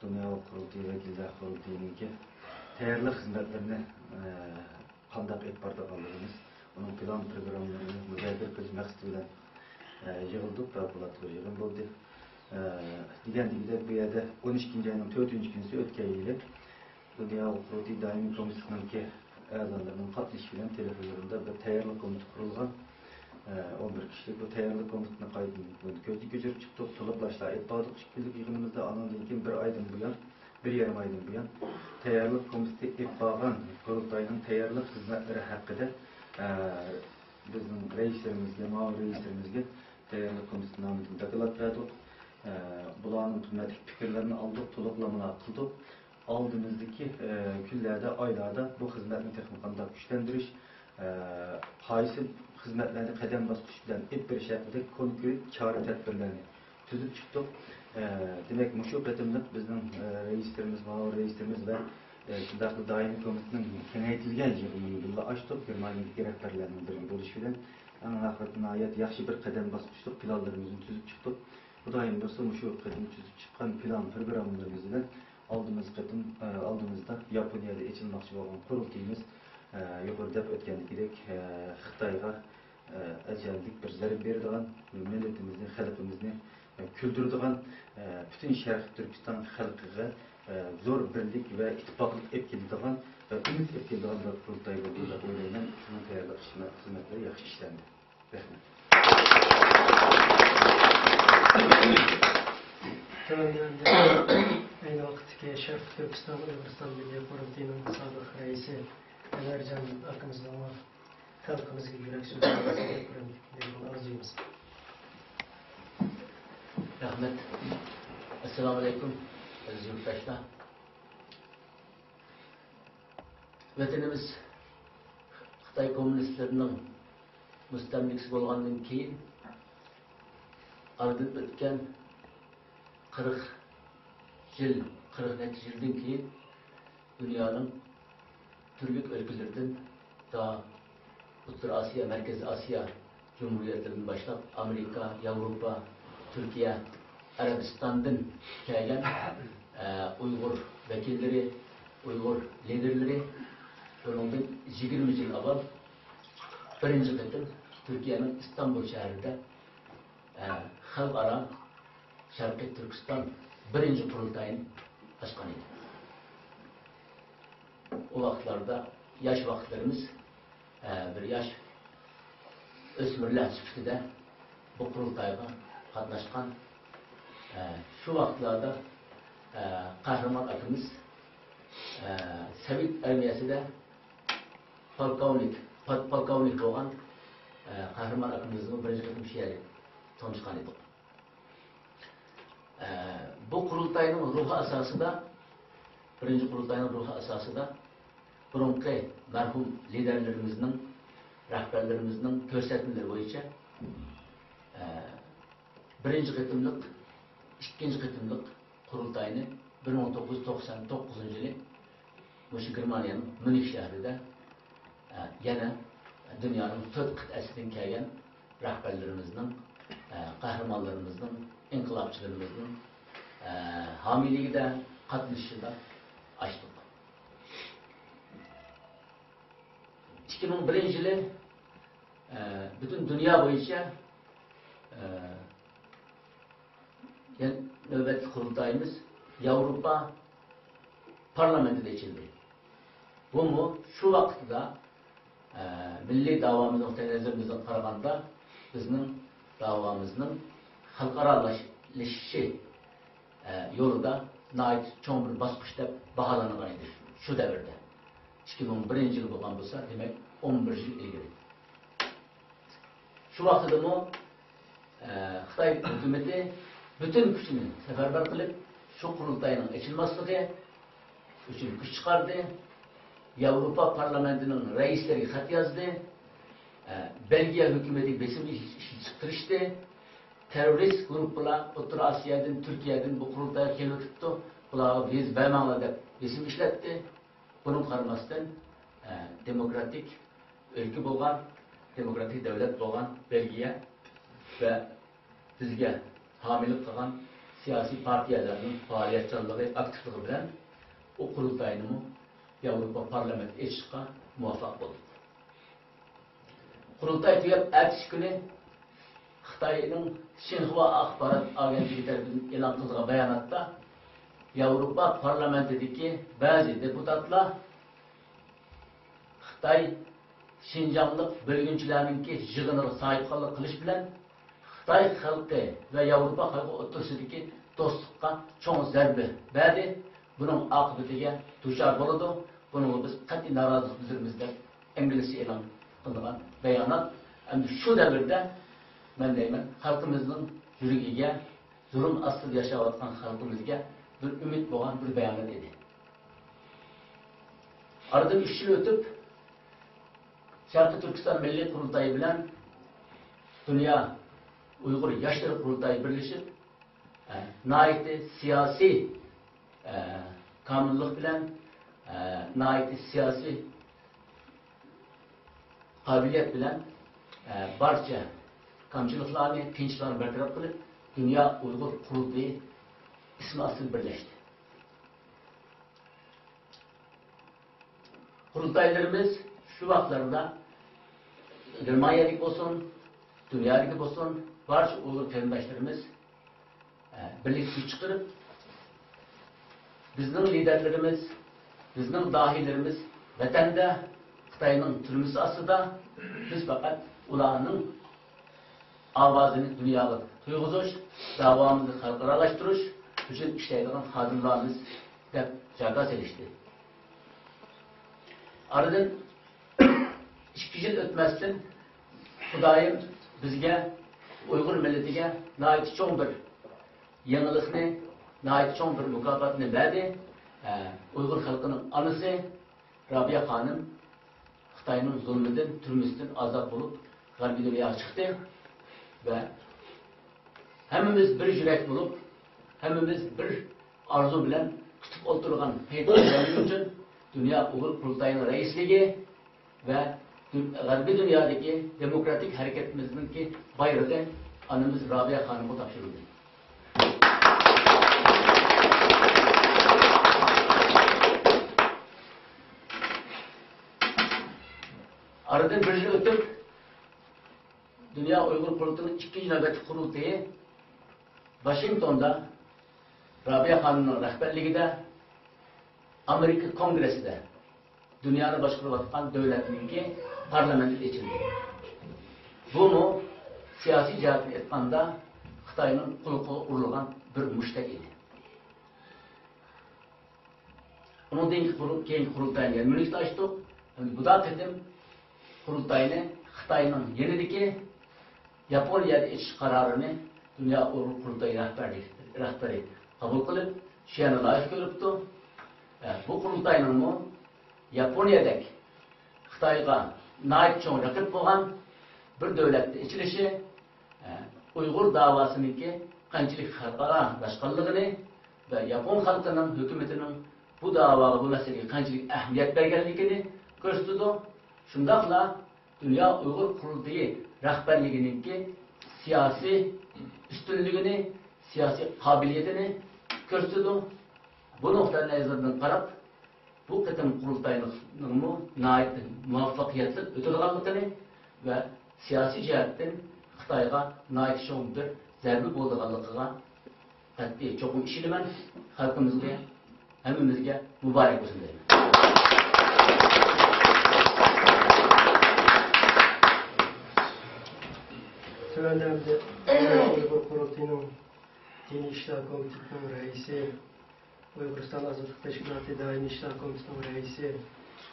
دۇنيا قۇرۇلتىيى ۋەكىللەر قۇرۇلتىيىنىڭكى تەييارلىق خىزمەتلىرىنى، ئە، قانداق ئېلىپ بارىدىغانلىقىمىز، ئۇنىڭ پىلان پىروگراممىلىرىنى مۇزاكىرە قىلىش مەقسىتى بىلەن، ئە، يىغىلدۇق، پەۋقۇلئاددە بىر يىغىن بولدى. ئە، دېگەندىكىدەك، بۇ يەردە ئون ئىككىنچى ئاينىڭ تۆتىنچى كۈنى ئۆتكەن يىلى دۇنيا قۇرۇلتىيى دائىمىي كومىتېتىنىڭكى ئەزالىرىنىڭ قاتنىشىشى بىلەن تېلېفون يولىدا بىر تەييارلىق كومىتېتى قۇرۇلغان. ئە، ئون بىر كىشىلىك بۇ تەييارلىق كومىتېتىنى قايتىدىن كۆزدىن كەچۈرۈپ چىقتۇق، تولۇقلاشلار ئېلىپ باردۇق ئىككى كۈنلۈك يىغىنىمىزدا. ئانىڭدىن كېيىن بىر ئايدىن بۇيان، بىر يېرىم ئايدىن بۇيان تەييارلىق كومىتېتى ئېلىپ بارغان قۇرۇلتاينىڭ تەييارلىق خىزمەتلىرى ھەققىدە، ئە، بىزنىڭ رەئىسلىرىمىزگە، مۇئاۋىن رەئىسلىرىمىزگە تەييارلىق كومىتېتى نامىدىن دوكلات بەردۇق. ئە، بۇلارنىڭ قىممەتلىك پىكىرلىرىنى ئالدۇق، تولۇقلامىلار قىلدۇق. ئالدىمىزدىكى، ئە، كۈنلەردە، ئايلاردا بۇ خىزمەتنى تېخىمۇ قانداق كۈچلەندۈرۈش، ئە، قايسى خىزمەتلەرنى قەدەم باسقۇچ بىلەن ئېلىپ بېرىش ھەققىدە كونكرېت چارە-تەدبىرلەرنى تۈزۈپ چىقتۇق. ئە، دېمەك، مۇشۇ قېتىملىق بىزنىڭ، ئە، رەئىسلىرىمىز، مۇئاۋىن رەئىسلىرىمىز ۋە، ئە، شۇنداقلا دائىمىي كومىتېتنىڭ كېڭەيتىلگەن يىغىنىنى بىللە ئاچتۇق. گېرمانىيەدىكى رەھبەرلەرنىڭ بىرگە بولۇشى بىلەن ئەڭ ئاخىرىدا ناھايىتى ياخشى بىر قەدەم باسقۇچلۇق پىلانلىرىمىزنى تۈزۈپ چىقتۇق. خۇدايىم بۇيرۇسا، مۇشۇ قېتىم تۈزۈپ چىققان پىلان پىروگراممىلىرىمىز بىلەن ئالدىمىزقى قېتىم، ئە، ئالدىمىزدا ياپونىيەدە ئېچىلماقچى بولغان قۇرۇلتىيىمىز، ئە، يۇقىرىدا دەپ ئۆتكەندىكىدەك، ئە، خىتايغا، ئە، ئەجەللىك بىر زەربە بېرىدىغان، مىللىتىمىزنى، خەلقىمىزنى، ئە، كۈلدۈرىدىغان، ئە، پۈتۈن شەرقىي تۈركىستان خەلقىگە، ئە، زور بىرلىك ۋە ئىتتىپاقلىق ئېلىپ كېلىدىغان ۋە ئۈمىد ئېلىپ كېلىدىغان بىر قۇرۇلتاي بولىدۇ دەپ ئويلايمەن. شۇنىڭ تەييارلىق خىزمەتلىرى ياخشى ئىشلەندى. رەھمەت. تۆۋەندە ئەينى ۋاقىتتىكى شەرقىي تۈركىستان ئۇيغۇرىستان مىللىي قۇرۇلتىيىنىڭ سابىق رەئىسى ئەنۋەرجان ئاكىمىزنىڭ خەلقىمىزگە يۈرەك سۆزى ئارزۇيمىز. رەھمەت. ئەسسالامۇئەلەيكۇم، ئەزىز يۇرتداشلار. ۋەتىنىمىز خىتاي كوممۇنىستلىرىنىڭ مۇستەملىكىسى بولغاندىن كېيىن، ئارىدىن ئۆتكەن قىرىق يىل، قىرىق نەچچە يىلدىن كېيىن دۇنيانىڭ تۈرلۈك ئۆلكىلىرىدىن تا ئوتتۇرا ئاسىيا، مەركىزىي ئاسىيا جۇمھۇرىيەتلىرىدىن باشلاپ، ئامېرىكا، ياۋروپا، تۈركىيە، ئەرەبىستاندىن كەلگەن، ئە، ئۇيغۇر ۋەكىللىرى، ئۇيغۇر لىدېرلىرى، بۇنىڭدىن يىگىرمە يىل ئاۋۋال بىرىنچى قېتىم تۈركىيەنىڭ ئىستانبۇل شەھىرىدە، ئە، خەلقئارا شەرقىي تۈركىستان بىرىنچى قۇرۇلتايىنى ئاچقان ئىدى. ئۇ ۋاقىتلاردا ياش ۋاقىتلىرىمىز، ئە، بىر ياش ئۆسمۈرلەر سۈپىتىدە بۇ قۇرۇلتايغا قاتناشقان. ئە، شۇ ۋاقىتلاردا، ئە، قەھرىمان ئاكىمىز، ئە، سوۋېت ئارمىيەسىدە پولكوۋنىك، پاد-، پولكوۋنىك بولغان، ئە، قەھرىمان ئاكىمىزنىڭ بىرىنچى قېتىم شېئىرى تونۇشقان ئىدۇق. ئە، بۇ قۇرۇلتاينىڭ روھى ئاساسىدا، بىرىنچى قۇرۇلتاينىڭ روھى ئاساسىدا بۇرۇنقى مەرھۇم لىدەرلىرىمىزنىڭ، رەھبەرلىرىمىزنىڭ كۆرسەتمىلىرى بويىچە، ئە، بىرىنچى قېتىملىق، ئىككىنچى قېتىملىق قۇرۇلتاينى بىر مىڭ توققۇز يۈز توقسان توققۇزىنچى يىلى مۇشۇ گېرمانىيەنىڭ ميۇنخ شەھىرىدە، ئە، يەنە دۇنيانىڭ تۆت قىتئەسىدىن كەلگەن رەھبەرلىرىمىزنىڭ، ئە، قەھرىمانلىرىمىزنىڭ، ئىنقىلابچىلىرىمىزنىڭ، ئە، ھامىيلىكىدە، قاتنىشىشىدا ئاچتۇق. ئىككى مىڭ بىرىنچى يىلى، ئە، پۈتۈن دۇنيا بويىچە، ئە، يەنە نۆۋەتلىك قۇرۇلتايىمىز ياۋروپا پارلامېنتىدا ئېچىلدى. بۇمۇ شۇ ۋاقىتتا، ئە، مىللىي داۋامىز نۇقتىئىنەزىرىمىزدىن قارىغاندا، بىزنىڭ داۋامىزنىڭ خەلقئارالىشىشى، ئە، يولىدا ناھايىتى چوڭ بىر باسقۇچ دەپ باھالانغان ئىدى شۇ دەۋردە. ئىككى مىڭ بىرىنچى يىل بولغان بولسا، دېمەك، ئون بىر يىل ئىلگىرى. شۇ ۋاقتىدىمۇ، ئە، خىتاي ھۆكۈمىتى پۈتۈن كۈچىنى سەپەربەر قىلىپ، شۇ قۇرۇلتاينىڭ ئېچىلماسلىقى ئۈچۈن كۈچ چىقاردى. ياۋروپا پارلامېنتىنىڭ رەئىسلىرىگە خەت يازدى. ئە، بېلگىيە ھۆكۈمىتىگە بېسىم ئىش-، ئىشلىتىشكە تىرىشتى. تېررورىست گۇرۇپپىلار ئوتتۇرا ئاسىيادىن، تۈركىيەدىن بۇ قۇرۇلتايغا كېلىۋېتىپتۇ، بۇلارغا ۋىزا بەرمەڭلار دەپ بېسىم ئىشلەتتى. بۇنىڭغا قارىماستىن، ئە، دېموكراتىك ئۆلكە بولغان، دېموكراتىك دۆلەت بولغان بېلگىيە ۋە بىزگە ھامىيلىق قىلغان سىياسىي پارتىيەلەرنىڭ پائالىيەتچانلىقى، ئاكتىپلىقى بىلەن ئۇ قۇرۇلتاينىمۇ ياۋروپا پارلامېنتى ئېچىشقا مۇۋەپپەق بولدۇق. قۇرۇلتاي تۈگەپ، ئەتىسى كۈنى خىتاينىڭ شىنخۇا ئاخبارات ئاگېنتلىكى تەرىپىدىن ئېلان قىلىنغان باياناتتا، ياۋروپا پارلامېنتىدىكى بەزى دېپۇتاتلار خىتاي شىنجاڭلىق بۆلگۈنچىلەرنىڭكى يىغىنىغا ساھىبخانلىق قىلىش بىلەن، خىتاي خەلقى ۋە ياۋروپا خەلقى ئوتتۇرىسىدىكى دوستلۇققا چوڭ زەربە بەردى. بۇنىڭ ئاقىۋىتىگە دۇچار بولىدۇ. بۇنىڭغا بىز قەتئىي نارازىلىق بىلدۈرىمىز، دەپ ئىنگلىزچە ئېلان قىلىنغان بايانات. ئەمدى شۇ دەۋردە، مەن دەيمەن، خەلقىمىزنىڭ يۈرىكىگە، زۇلۇم ئاستىدا ياشاۋاتقان خەلقىمىزگە بىر ئۈمىد بولغان بىر بايانات ئىدى. ئارىدىن ئۈچ يىل ئۆتۈپ، شەرقىي تۈركىستان مىللىي قۇرۇلتايى بىلەن دۇنيا ئۇيغۇر ياشلىرى قۇرۇلتايى بىرلىشىپ، ئە، ناھايىتى سىياسىي، ئە، كامىللىق بىلەن، ئە، ناھايىتى سىياسىي قابىلىيەت بىلەن، ئە، بارچە كامچىلىقلارنى، قىيىنچىلىقلارنى بىر تەرەپ قىلىپ، دۇنيا ئۇيغۇر قۇرۇلتىيى ئىسمى ئاستىدا بىرلەشتى. قۇرۇلتايلىرىمىز شۇ ۋاقىتلاردا گېرمانىيەدىكى بولسۇن، دۇنيادىكى بولسۇن، بارچە ئۇيغۇر قېرىنداشلىرىمىز، ئە، بىرلىكتە كۈچ چىقىرىپ، بىزنىڭ لىدەرلىرىمىز، بىزنىڭ داھىيلىرىمىز ۋەتەندە، خىتاينىڭ تۈرمىسى ئاستىدا، بىز پەقەت ئۇلارنىڭ ئاۋازىنى دۇنياغا تويغۇزۇش، داۋامىزنى خەلقئارالاشتۇرۇش ئۈچۈن ئىشلەيدىغان خادىملارمىز، دەپ جاكار سېلىشتى. ئارىدىن ئىككى يىل ئۆتمەستىن، خۇدايىم بىزگە، ئۇيغۇر مىللىتىگە ناھايىتى چوڭ بىر يېڭىلىقنى، ناھايىتى چوڭ بىر مۇكاپاتنى بەردى. ئە، ئۇيغۇر خەلقىنىڭ ئانىسى رابىيە خانىم خىتاينىڭ زۇلمىدىن، تۈرمىسىدىن ئازاد بولۇپ، غەربىي دۇنياغا چىقتى ۋە ھەممىمىز بىر يۈرەك بولۇپ، ھەممىمىز بىر ئارزۇ بىلەن كۈتۈپ ئولتۇرغان پەيتكە يەتكۈچە دۇنيا ئۇيغۇر قۇرۇلتايىنىڭ رەئىسلىكى ۋە غەربىي دۇنيادىكى دېموكراتىك ھەرىكىتىمىزنىڭكى بايرىقى ئانىمىز رابىيە خانىمغا تاپشۇرۇلدى. ئارىدىن بىر يىل ئۆتۈپ، دۇنيا ئۇيغۇر قۇرۇلتىيىنىڭ ئىككىنچى نۆۋەتلىك قۇرۇلتىيى ۋاشىنگتوندا رابىيە خانىمنىڭ رەھبەرلىكىدە ئامېرىكا كونگرېسسىدە دۇنيانى باشقۇرۇۋاتقان دۆلەتنىڭكى پارلامېنتى ئېچىلدى. بۇمۇ سىياسىي جەھەتتىن ئېيتقاندا خىتاينىڭ قۇلىقىغا ئۇرۇلغان بىر مۇشتەك ئىدى. ئۇنىڭدىن كېيىنكى قۇرۇ-، كېيىنكى قۇرۇلتاينى يەنە ميۇنختا ئاچتۇق. ئەمدى بۇ قېتىم قۇرۇلتاينى خىتاينىڭ يېنىدىكى ياپونىيەدە ئېچىش قارارىنى دۇنيا ئۇيغۇر قۇرۇلتىيى رەھبەرلىك-، رەھبىرى قوبۇل قىلىپ، شۇ يەرنى لايىق كۆرۈپتۇ. ئە، بۇ قۇرۇلتاينىڭمۇ ياپونىيەدەك خىتايغا ناھايىتى چوڭ رەقىب بولغان بىر دۆلەتتە ئېچىلىشى، ئە، ئۇيغۇر داۋاسىنىڭكى قانچىلىك خەلقئارالاشقانلىقىنى ۋە ياپون خەلقىنىڭ ھۆكۈمىتىنىڭ بۇ داۋاغا، بۇ مەسىلىگە قانچىلىك ئەھمىيەت بەرگەنلىكىنى كۆرسىتىدۇ. شۇنداقلا دۇنيا ئۇيغۇر قۇرۇلتىيى رەھبەرلىكىنىڭكى سىياسىي ئۈستۈنلۈكىنى، سىياسىي قابىلىيىتىنى كۆرسىتىدۇ. بۇ نۇقتىئىنەزەردىن قاراپ، بۇ قېتىم قۇرۇلتاينىڭمۇ ناھايىتى مۇۋەپپەقىيەتلىك ئۆتىدىغانلىقىنى ۋە سىياسىي جەھەتتىن خىتايغا ناھايىتى چوڭ بىر زەربە بولىدىغانلىقىغا قەتئىي چوقۇم ئىشىنىمەن. خەلقىمىزگە، ھەممىمىزگە مۇبارەك بولسۇن دەيمەن. تۆۋەندە بىز ئۇيغۇر قۇرۇلتىيىنىڭ دىنىي ئىشلار كومىتېتىنىڭ رەئىسى، ئۇيغۇرىستان ئازادلىق تەشكىلاتى دائىمىي ئىشلار كومىتېتىنىڭ رەئىسى،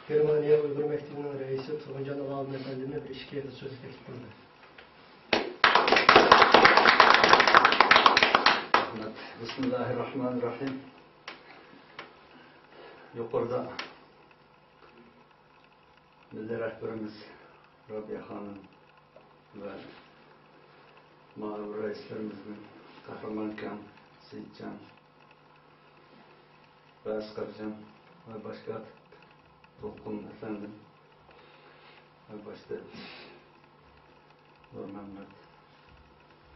گېرمانىيە ئۇيغۇر مەكتىپىنىڭ رەئىسى تۇرغۇنجان ئاغا ئەپەندىمنى بىر ئىككى يېرىدە سۆزگە تەكلىپ قىلىمەن. رەھمەت. بىسمىللاھىررەھمانىررەھىم. يۇقىرىدا مىللىي رەھبىرىمىز رابىيە خانىم ۋە مۇئاۋىن رەئىسلىرىمىزدىن قەھرىمان ئاكام، سېيىتجان ۋە ئەسقەرجان ۋە باش كاتىپ دولقۇن ئەپەندىم ۋە باش تېۋىپ نۇرمەممەت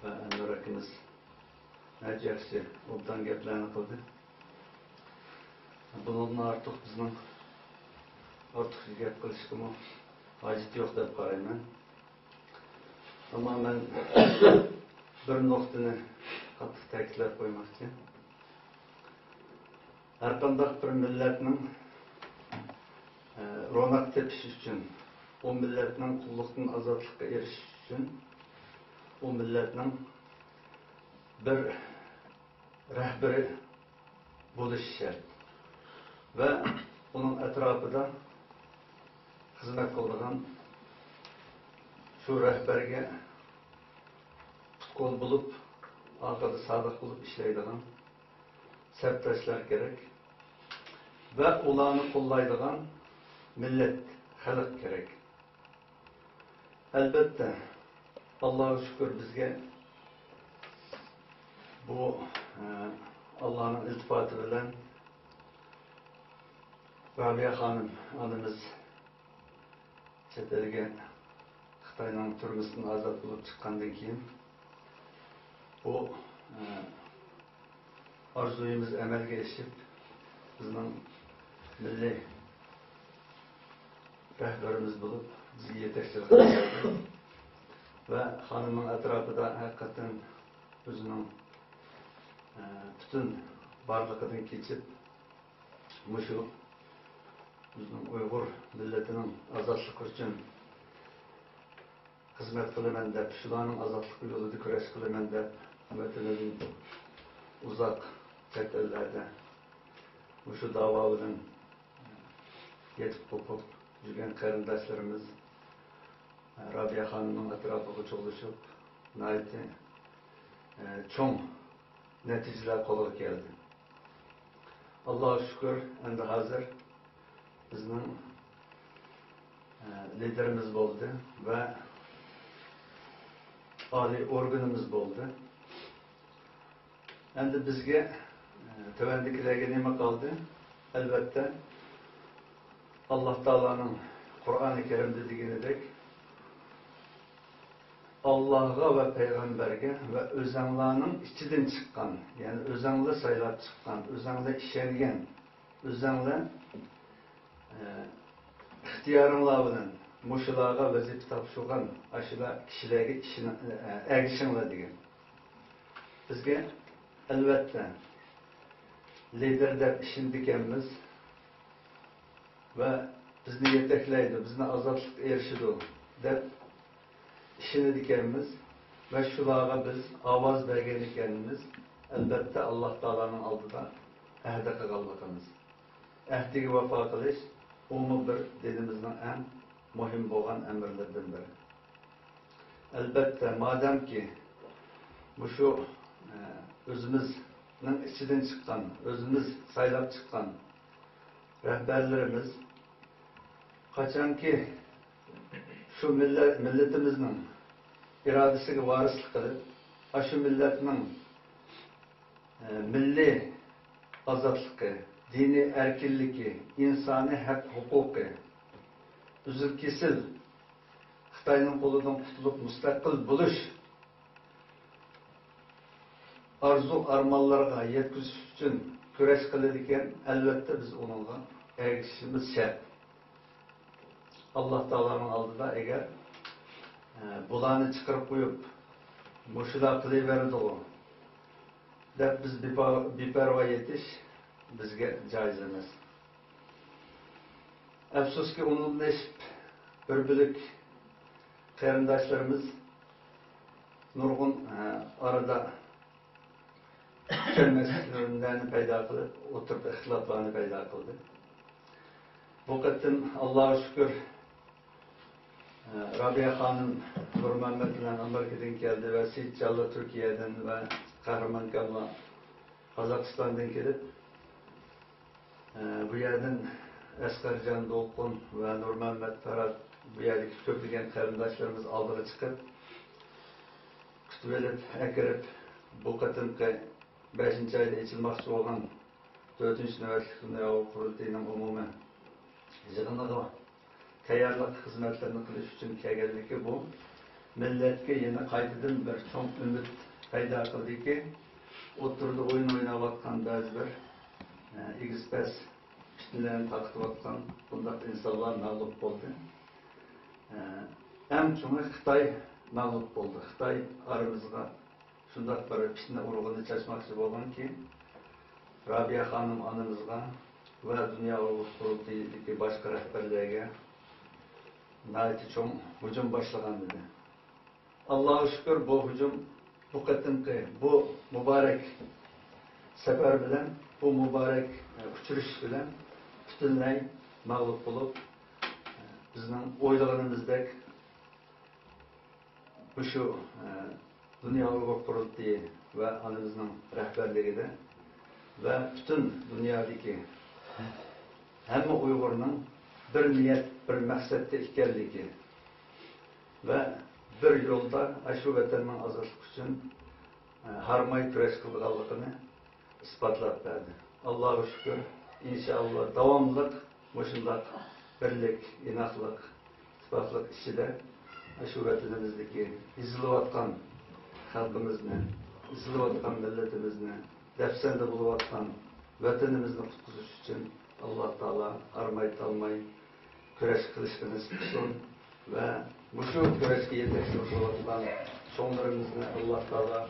ۋە ئەنۋەر ئاكىمىز ناھايىتى ياخشى، ئوبدان گەپلەرنى قىلدى. بۇنىڭدىن ئارتۇق بىزنىڭ ئارتۇقچە گەپ قىلىشقىمۇ ھاجىتى يوق دەپ قارايمەن. ئەمما مەن بىر نۇقتىنى قاتتىق تەكىتلەپ قويماقچى. ھەرقانداق بىر مىللەتنىڭ، ئە، روناق تېپىشى ئۈچۈن، ئۇ مىللەتنىڭ قۇللۇقتىن ئازادلىققا ئېرىشىشى ئۈچۈن، ئۇ مىللەتنىڭ بىر رەھبىرى بولۇشى شەرت ۋە ئۇنىڭ ئەتراپىدا خىزمەت قىلىدىغان، شۇ رەھبەرگە پۇت-قول بولۇپ، ئارقىدا سادىق بولۇپ ئىشلەيدىغان سەپداشلار كېرەك ۋە ئۇلارنى قوللايدىغان مىللەت، خەلق كېرەك. ئەلۋەتتە، ئاللاغا شۈكۈر، بىزگە بۇ، ئە، ئاللانىڭ ئىلتىپاتى بىلەن رابىيە خانىم ئانىمىز چەت ئەلگە خىتاينىڭ تۈرمىسىدىن ئازاد بولۇپ چىققاندىن كېيىن، بۇ، ئە، ئارزۇيىمىز ئەمەلگە ئېشىپ، بىزنىڭ مىللىي رەھبىرىمىز بولۇپ، بىزگە يېتەكچىلىك قىلدى ۋە خانىمنىڭ ئەتراپىدا ھەقىقەتەن ئۆزىنىڭ، ئە، پۈتۈن بارلىقىدىن كېچىپ، مۇشۇ بىزنىڭ ئۇيغۇر مىللىتىنىڭ ئازادلىقى ئۈچۈن خىزمەت قىلىمەن دەپ، شۇلارنىڭ ئازادلىقى يولىدا كۈرەش قىلىمەن دەپ، ۋەتىنىدىن ئۇزاق چەت ئەللەردە مۇشۇ داۋا بىلەن يېتىپ قوپۇپ يۈرگەن قېرىنداشلىرىمىز رابىيە خانىمنىڭ ئەتراپىغا جۇغلىشىپ، ناھايىتى، ئە، چوڭ نەتىجىلەر قولغا كەلدى. ئاللاغا شۈكۈر، ئەمدى ھازىر بىزنىڭ، ئە، لىدېرىمىز بولدى ۋە ئالىي ئورگىنىمىز بولدى. ئەمدى بىزگە، ئە، تۆۋەندىكىلەرگە نېمە قالدى؟ ئەلۋەتتە، ئاللا تائالانىڭ قۇرئانى كەرىمدە دېگىنىدەك، ئاللاغا ۋە پەيغەمبەرگە ۋە ئۆزەڭلارنىڭ ئىچىدىن چىققان، يەنى ئۆزەڭلار سايلاپ چىققان، ئۆزەڭلار ئىشەنگەن، ئۆزەڭلار، ئە، ئىختىيارىڭلار بىلەن مۇشۇلارغا ۋەزىپە تاپشۇرغان ئاشۇلار كىشىلەرگە ئىشىنىڭ-، ئە، ئەگىشىڭلار دېگەن. بىزگە، ئەلۋەتتە، لىدېر دەپ ئىشىنىدىكەنمىز ۋە بىزنى يېتەكلەيدۇ، بىزنى ئازادلىققا ئېرىشىدۇ دەپ ئىشىنىدىكەنمىز ۋە شۇلارغا بىز ئاۋاز بەرگەن ئىكەنمىز، ئەلۋەتتە، ئاللا تائالانىڭ ئالدىدا ئەھدى قىلغانلىقىمىز. ئەھدىگە ۋاپا قىلىش، ئۇمۇ بىر دىنىمىزنىڭ ئەڭ مۇھىم بولغان ئەمىرلىرىدىن بىرى. ئەلۋەتتە، مادەمكى مۇشۇ، ئە، ئۆزىمىزنىڭ ئىچىدىن چىققان، ئۆزىمىز سايلاپ چىققان رەھبەرلىرىمىز قاچانكى شۇ مىللەت، مىللىتىمىزنىڭ ئىرادىسىگە ۋارىسلىق قىلىپ، ئاشۇ مىللەتنىڭ، ئە، مىللىي ئازادلىقى، دىنىي ئەركىنلىكى، ئىنسانىي ھەق ھوقۇقى، ئۈزۈل-كېسىل خىتاينىڭ قولىدىن قۇتۇلۇپ مۇستەقىل بولۇش ئارزۇ-ئارمانلىرىغا يەتكۈزۈش ئۈچۈن كۈرەش قىلىدىكەن، ئەلۋەتتە، بىز ئۇنىڭغا ئەگىشىشىمىز شەرت. ئاللا تائالانىڭ ئالدىدا ئەگەر، ئە، بۇلارنى چىقىرىپ قويۇپ، مۇشۇلار قىلىۋېرىدىغۇ دەپ بىز بىپا-، بىپەرۋا يېتىش بىزگە جايىز ئەمەس. ئەپسۇسكى، ئۇنىڭدىن ئېشىپ بىر بۆلەك قېرىنداشلىرىمىز نۇرغۇن، ئە، ئارىدا چۈشەنمەسلىكلەرنى پەيدا قىلىپ، ئوتتۇرىدا ئىختىلاپلارنى پەيدا قىلدى. بۇ قېتىم، ئاللاغا شۈكۈر، ئە، رابىيە خانىم نۇرمەممەت بىلەن ئامېرىكىدىن كەلدى ۋە سېيىتجانلار تۈركىيەدىن ۋە قەھرىمان كاملار قازاقىستاندىن كېلىپ، ئە، بۇ يەردىن ئەسقەرجان دولقۇن ۋە نۇرمەممەت پەرھات، بۇ يەردىكى كۆپلىگەن قېرىنداشلىرىمىز ئالدىغا چىقىپ، كۈتۈۋېلىپ، ئەكىرىپ، بۇ قېتىمقى بەشىنچى ئايدا ئېچىلماقچى بولغان تۆتىنچى نۆۋەتلىك دۇنيا ئۇيغۇر قۇرۇلتىيىنىڭ ئومۇمىي يىغىنىغا تەييارلىق خىزمەتلىرىنى قىلىش ئۈچۈن كەلگەنلىكى بۇ مىللەتكە يەنە قايتىدىن بىر چوڭ ئۈمىد پەيدا قىلدىكى، ئوتتۇرىدا ئويۇن ئويناۋاتقان بەزى بىر، ئە، ئېگىز-پەس پىتنىلەرنى تارقىتىۋاتقان بۇنداق ئىنسانلار مەغلۇپ بولدى. ئە، ئەڭ چوڭى خىتاي مەغلۇپ بولدى. خىتاي ئارىمىزغا شۇنداق بىر پىتنە ئۇرۇقىنى چاچماقچى بولغانكى، رابىيە خانىم ئانىمىزغا ۋە دۇنيا ئۇيغۇر قۇرۇلتىيىدىكى باشقا رەھبەرلەرگە ناھايىتى چوڭ ھۇجۇم باشلىغان ئىدى. ئاللاغا شۈكۈر، بۇ ھۇجۇم، بۇ قېتىمقى بۇ مۇبارەك سەپەر بىلەن، بۇ مۇبارەك، ئە، ئۇچرىشىش بىلەن پۈتۈنلەي مەغلۇپ بولۇپ، ئە، بىزنىڭ ئويلىغىنىمىزدەك مۇشۇ، ئە، دۇنيا ئۇيغۇر قۇرۇلتىيى ۋە ئانىمىزنىڭ رەھبەرلىكىدە ۋە پۈتۈن دۇنيادىكى ھەممە ئۇيغۇرنىڭ بىر نىيەت، بىر مەقسەتتە ئىكەنلىكى ۋە بىر يولدا ئاشۇ ۋەتەننىڭ ئازادلىقى ئۈچۈن، ئە، ھارماي كۈرەش قىلىدىغانلىقىنى ئىسپاتلاپ بەردى. ئاللاغا شۈكۈر، ئىنشائاللا، داۋاملىق مۇشۇنداق بىرلىك، ئىناقلىق، ئىتتىپاقلىق ئىچىدە شۇ ۋەتىنىمىزدىكى ئېزىلىۋاتقان خەلقىمىزنى، ئېزىلىۋاتقان مىللىتىمىزنى، دەپسەندە بولۇۋاتقان ۋەتىنىمىزنى قۇتقۇزۇش ئۈچۈن ئاللا تائالا ھارماي-تالماي كۈرەش قىلىشقا نېسىپ قىلسۇن ۋە مۇشۇ كۈرەشكە يېتەكچىلىك قىلىۋاتقان چوڭلىرىمىزنى ئاللا تائالا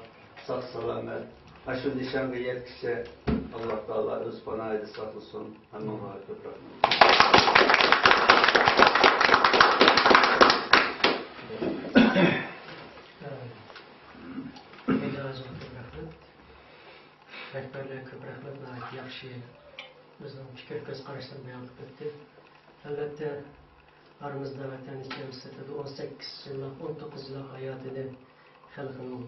ساق-سالامەت، ئاشۇ نىشانغا يەتكۈچە ئاللا تائالا ئۆز پاناھىدا ساقلىسۇن. ھەممىڭلارغا كۆپ رەھمەت. رەھمەت. رەھبەرلەرگە كۆپ رەھمەت، ناھايىتى ياخشى ئۆزىنىڭ پىكىر، كۆز قاراشلىرىنى بايان قىلىپ ئۆتتى. ئەلۋەتتە، ئارىمىزدا ۋەتەن ئىچى ھەم سىرتىدا ئون سەككىز يىللىق، ئون توققۇز يىللىق ھاياتىنى خەلقنىڭ،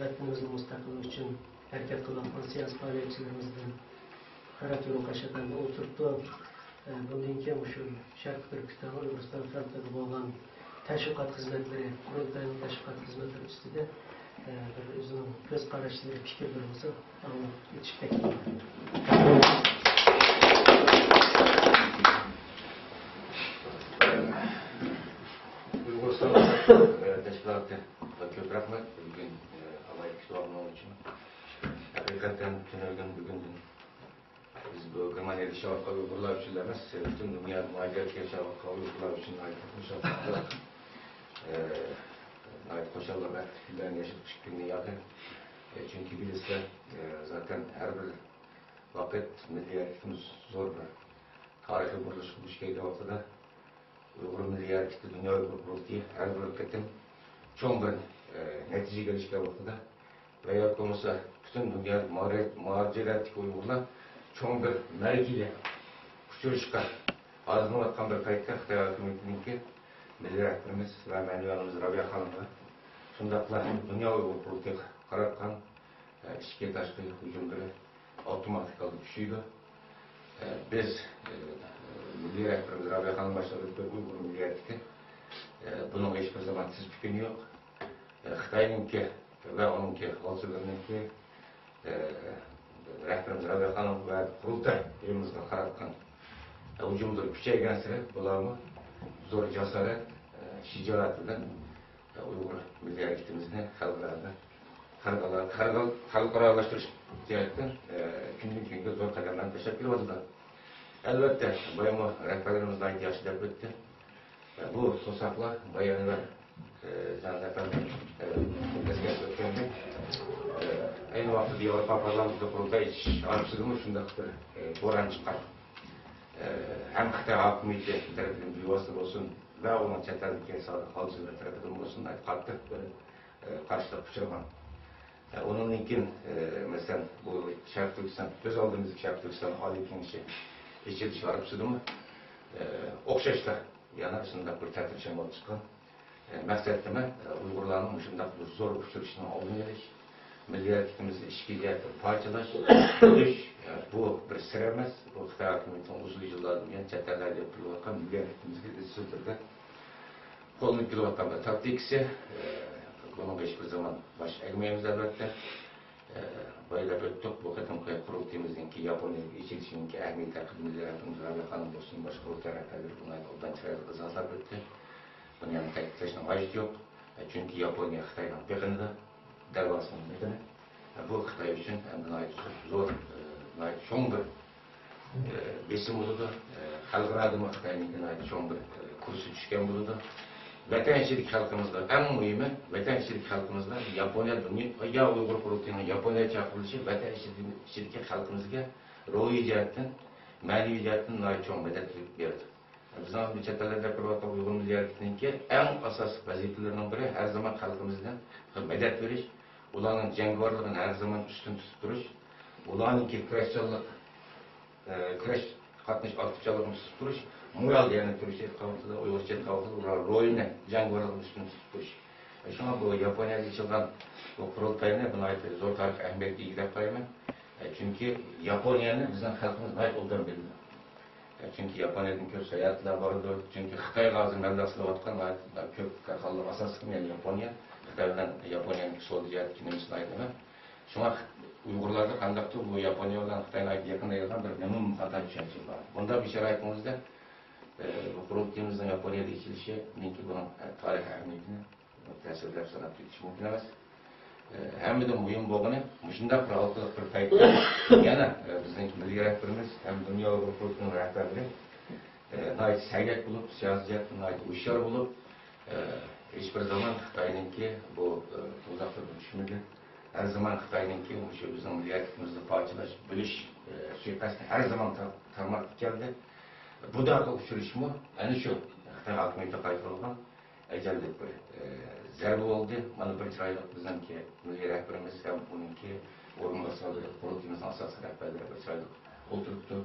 ۋەتىنىمىزنىڭ مۇستەقىللىقى ئۈچۈن ھەرىكەت قىلىۋاتقان سىياسىي پائالىيەتچىلىرىمىزدىن، خەلق يولى قاشاقلىرىنى ئولتۇرۇپتۇ. ئە، بۇندىن كېيىن مۇشۇ شەرقىي تۈركىستان، ئۇيغۇرىستان خەلقىگە بولغان تەشۋىقات خىزمەتلىرى، قۇرۇلتاينىڭ تەشۋىقات خىزمەتلىرى ئۈستىدە، ئە، بىر ئۆزىنىڭ كۆز قاراشلىرى، پىكىرلىرى بولسا ئاڭلاپ ئۆتۈشكە تەكلىپ قىلىمەن. تەشكىلاتى، كۆپ رەھمەت بۈگۈن ئالاھىدە كۈتۈۋالغىنىڭ ئۈچۈن. ھەقىقەتەن تۈنۈگۈن، بۈگۈندىن بىز بۇ گېرمانىيەدە ياشاۋاتقان ئۇيغۇرلار ئۈچۈن ئەمەس، پۈتۈن دۇنيا مۇھاجىرەتتە ياشاۋاتقان ئۇيغۇرلار ئۈچۈن ناھايىتى خۇشال، ئە، ناھايىتى خۇشال ۋە بەختلىك كۈنلەرنى ياشىدۇق شۇ كۈننى ياقى. ئە، چۈنكى بىلىسىلەر، ئە، زاتەن ھەر بىر ۋاقىت مىللىي ھەرىكىتىمىز زور بىر تارىخىي بۇرۇلۇشقا دۇچ كەلگەن ۋاقتىدا، ئۇيغۇر مىللىي ھەرىكىتى، دۇنيا ئۇيغۇر قۇرۇلتىيى ھەر بىر قېتىم چوڭ بىر، ئە، نەتىجىگە ئېرىشكەن ۋاقتىدا ۋە ياكى بولمىسا پۈتۈن دۇنيا مۇھاجىرەتتىكى ئۇيغۇرلار چوڭ بىر مەرىكىگە ئۇچرىشىشقا ھازىرلىنىۋاتقان بىر پەيتتە خىتاي ھاكىمىيىتىنىڭكى مىللىي رەھبىرىمىز ۋە مەنىۋى ئانىمىز رابىيە خانىمغا، شۇنداقلا دۇنيا ئۇيغۇر قۇرۇلتىيىغا قاراتقان ئىچكى تاشقى ھۇجۇملىرى ئاپتوماتىك ھالدا كۈچىيىدۇ. بىز، مىللىي رەھبىرىمىز رابىيە خانىم باشلىق ئۇيغۇر مىللىي ھەرىكىتى بۇنىڭغا ھېچبىر زامان تىز پۈككىنى يوق. خىتاينىڭكى ۋە ئۇنىڭكى غالچىلىرىنىڭكى، رەھبىرىمىز رابىيە خانىم ۋە قۇرۇلتاي ئېلىمىزغا قاراتقان ھۇجۇملىرى كۈچەيگەنسېرى بۇلارمۇ زور جاسارەت، شىجائەت بىلەن ئۇيغۇر مىللىي ھەرىكىتىمىزنى خەلقئارا، خەلقئارا، خەلقئارا، خەلقئارالاشتۇرۇش جەھەتتىن، ئە، كۈندىن-كۈنگە زور قەدەملەرنى تەشلەپ كېلىۋاتىدۇ. ئەلۋەتتە، باياممۇ رەھبەرلىرىمىز ناھايىتى ياخشى دەپ ئۆتتى. ئە، بۇ سوساقلار بايا ئەنۋەر، ئە، جان ئەپەندى، ئە، ئەسكەرتىپ ئۆتكەندەك، ئە، ئەينى ۋاقىتتا ياۋروپا پارلامېنتىدا قۇرۇلتاي ئېچىش ئارىسىدىمۇ شۇنداق بىر، ئە، بوران چىققان. ئە، ھەم خىتاي ھاكىمىيىتى تەرىپىدىن بىۋاسىتە بولسۇن، ۋە ئۇنىڭ چەت ئەلدىكى سادىق ھالچىلىرى تەرىپىدىن بولسۇن، قاتتىق بىر، ئە، قارشىلىققا ئۇچرىغان. ئە، ئۇنىڭدىن كېيىن، ئە، مەسىلەن، بۇ شەرقىي تۈركىستان، كۆز ئالدىمىزدىكى شەرقىي تۈركىستان ئالىي كېڭىشى ئېچىلىش ئارىسىدىمۇ، ئە، ئوخشاشلا يەنە شۇنداق بىر تەتۈر شامال چىققان. ئە، مەقسەت نېمە؟ ئە، ئۇيغۇرلارنىڭ مۇشۇنداق بىر زور ئۇچرىشىشىنىڭ ئالدىنى ئېلىش، مىللىي ھەرىكىتىمىزنى ئىچكى جەھەتتىن پارچىلاش، بۆلۈش، ئە، بۇ بىر سىر ئەمەس. بۇ خىتاي ھاكىمىيىتىنىڭ ئۇزۇن يىللاردىن بۇيان چەت ئەللەردە قىلىۋاتقان مىللىي ھەرىكىتىمىزگە ئىزچىل تۈردە قوللىنىپ كېلىۋاتقان بىر تاكتىكىسى. ئە، بۇنىڭغا ھېچبىر زامان باش ئەگمەيمىز، ئەلۋەتتە. ئە، بايا دەپ ئۆتتۇق، بۇ قېتىمقى قۇرۇلتىيىمىزنىڭكى ياپونىيەگە ئېچىلىشىنىڭكى ئەھمىيىتى ھەققىدە مىللىي رەھبىرىمىز رابىيە خانىم بولسۇن، باشقا قۇرۇلتاي رەھبەرلىرى بۇنى ئوبدان چىرايلىق ئىزاھلاپ ئۆتتى. بۇنى يەنە تەكىتلەشنىڭ ھاجىتى يوق. ئە، چۈنكى ياپونىيە خىتاينىڭ بېقىنىدا، دەرۋازىسىنىڭ بېقىنى. ئە، بۇ خىتاي ئۈچۈن ھەم ناھايىتى زور، ئە، ناھايىتى چوڭ بىر، ئە، بېسىم بولىدۇ. ئە، خەلقئارادىمۇ خىتاينىڭكى ناھايىتى چوڭ بىر، ئە، كۇرسى چۈشكەن بولىدۇ. ۋەتەن ئىچىدىكى خەلقىمىزغا، ئەڭ مۇھىمى، ۋەتەن ئىچىدىكى خەلقىمىزغا ياپونىيە، دۇنيا ئۇيغۇر قۇرۇلتىيىنىڭ ياپونىيەگە چاقىرىلىشى ۋەتەن ئىچىدىكى خەلقىمىزگە روھىي جەھەتتىن، مەنىۋى جەھەتتىن ناھايىتى چوڭ مەدەت بېرىدۇ. بىزنىڭ بۇ چەت ئەللەردە بىر ۋاقىت ئۇيغۇر مىللىي ھەرىكىتىنىڭكى ئەڭ ئاساسلىق ۋەزىپىلىرىنىڭ بىرى ھەر زامان خەلقىمىزدىن مەدەت بېرىش، ئۇلارنىڭ جەڭگىۋارلىقىنى ھەر زامان ئۈستۈن تۇتۇپ تۇرۇش، ئۇلارنىڭكى كۈرەشچانلىق، ئە، كۈرەش قاتنىشىش ئاكتىپچانلىقىنى تۇتۇپ تۇرۇش، مورال، يەنى تۈركچە ئېيتقان ۋاقتىدا، ئۇيغۇرچە ئېيتقان ۋاقتىدا ئۇلار روھىنى، جەڭگىۋارلىقىنى ئۈستۈن تۇتۇپ تۇرۇش. شۇڭا بۇ ياپونىيەدە ئېچىلغان بۇ قۇرۇلتاينى بۇ ناھايىتى زور تارىخىي ئەھمىيەتكە ئىگە دەپ قارايمەن. ئە، چۈنكى ياپونىيەنى بىزنىڭ خەلقىمىز ناھايىتى ئوبدان بىلىدۇ. ئە، چۈنكى ياپونىيەدىن كۆپ ساياھەتچىلەر بارىدۇ. چۈنكى خىتايغا ھازىر مەبلەغ سېلىۋاتقان ناھايىتى كۆپ كارخانىلار ئاساسلىقى يەنى ياپونىيە. خىتاي بىلەن ياپونىيەنىڭ سودا جەھەتتىكى نېمىسى ناھايىتى ئەمەس. شۇڭا ئۇيغۇرلاردا قانداقتۇر بۇ ياپونىيە بىلەن خىتاي ناھايىتى يېقىن دەيدىغان بىر مېڭىمۇ خاتا چۈشەنچە بار. بۇنداق بىر شارائىتىمىزدا، ئە، بۇ قۇرۇلتىيىمىزنىڭ ياپونىيەدە ئېچىلىشىنىڭكى بۇنىڭ، ئە، تارىخىي ئەھمىيىتىنى تەسىرلەپ ساناپ كېتىش مۇمكىن ئەمەس. ئە، ھەممىدىن مۇھىم بولغىنى، مۇشۇنداق بىر ھالقىلىق بىر پەيتتە يەنە، ئە، بىزنىڭ مىللىي رەھبىرىمىز ھەم دۇنيا ئۇيغۇر قۇرۇلتىيىنىڭ رەھبەرلىرى، ئە، ناھايىتى سەگەك بولۇپ، سىياسىي جەھەتتىن ناھايىتى ھوشيار بولۇپ، ئە، ھېچبىر زامان خىتاينىڭكى بۇ، ئە، تۇزاقلىرىغا چۈشمىدى. ھەر زامان خىتاينىڭكى مۇشۇ بىزنىڭ مىللىي ھەرىكىتىمىزنى پارچىلاش، بۆلۈش، ئە، سۇيىقەستى ھەر زامان تار-، تارماققا كەلدى. بۇ داققا ئۇچرىشىشمۇ ئەنە شۇ خىتاي ھاكىمىيىتىگە قايتۇرۇلغان ئەجەللىك بىر، ئە، زەربە بولدى. مانا بىر چىرايلىق بىزنىڭكى مىللىي رەھبىرىمىز ھەم ئۇنىڭكى ئورۇنباسارلىرى، قۇرۇلتىيىمىزنىڭ ئاساسىي رەھبەرلىرى بىر چىرايلىق ئولتۇرۇپتۇ.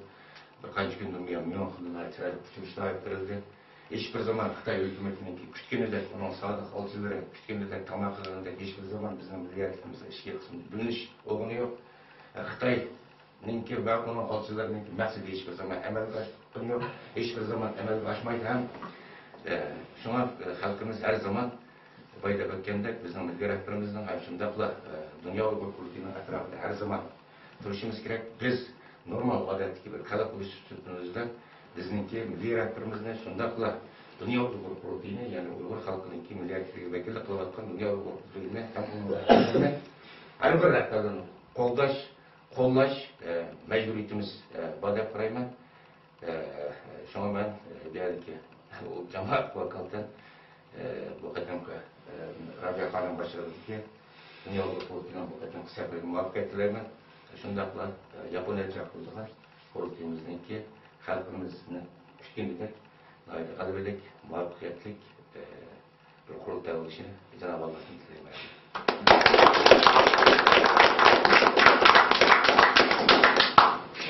بىر قانچە كۈندىن بۇيان ميۇنخېندا چىرايلىق ئۇچرىشىش دائىرە بېرىلدى. ھېچبىر زامان خىتاي ھۆكۈمىتىنىڭكى كۈتكىنىدەك، ئۇنىڭ سادىق ئالچىلىرى كۈتكىنىدەك، تاماق يېگىنىدەك ھېچبىر زامان بىزنىڭ مىللىي ھەرىكىتىمىزنىڭ ئىچكى قىسمىدا بۆلۈنۈش بولغىنى يوق. خىتاي نىڭكى ۋە ئۇنىڭ ئالچىلىرىنىڭكى مەقسىتى ھېچبىر زامان ئەمەلگە ئاشقىنى يوق، ھېچبىر زامان ئەمەلگە ئاشمايدۇ ھەم. ئە، شۇڭا، ئە، خەلقىمىز ھەر زامان بايا دەپ ئۆتكەندەك بىزنىڭ مىللىي رەھبىرىمىزنىڭ ھەم شۇنداقلا، ئە، دۇنيا ئۇيغۇر قۇرۇلتىيىنىڭ ئەتراپىدا ھەر زامان تۇرۇشىمىز كېرەك. بىز نورمال ئادەتتىكى بىر خەلق بولۇش سۈپىتىمىز بىلەن بىزنىڭكى مىللىي رەھبىرىمىزنى شۇنداقلا دۇنيا ئۇيغۇر قۇرۇلتىيىنى، يەنى ئۇيغۇر خەلقىنىڭكى مىللىيەتچىلىكىگە ۋەكىللىك قىلىۋاتقان دۇنيا ئۇيغۇر قۇرۇلتىيىنى ھەم ئۇنىڭ ھەر بىر رەھبەرلىرىنى قولداش، قوللاش، ئە، مەجبۇرىيىتىمىز، ئە، بار دەپ قارايمەن. ئە، شۇڭا مەن، ئە، بۇ يەردىكى جامائەتكە ۋاكالىتەن، ئە، بۇ قېتىمقى، ئە، رابىيە خانىم باشچىلىقىدىكى دۇنيا ئۇيغۇر قۇرۇلتىيىنىڭ بۇ قېتىمقى سەپىرىگە مۇۋەپپەقىيەت تىلەيمەن. شۇنداقلا، ئە، ياپونىيەدە چاقىرىلىدىغان قۇرۇلتىيىمىزنىڭكى خەلقىمىزنى كۈتكىنىدەك ناھايىتى غەلىبىلىك، مۇۋەپپەقىيەتلىك، ئە، بىر قۇرۇلتاي بولۇشىنى جانابى ئاللاھتىن تىلەيمەن.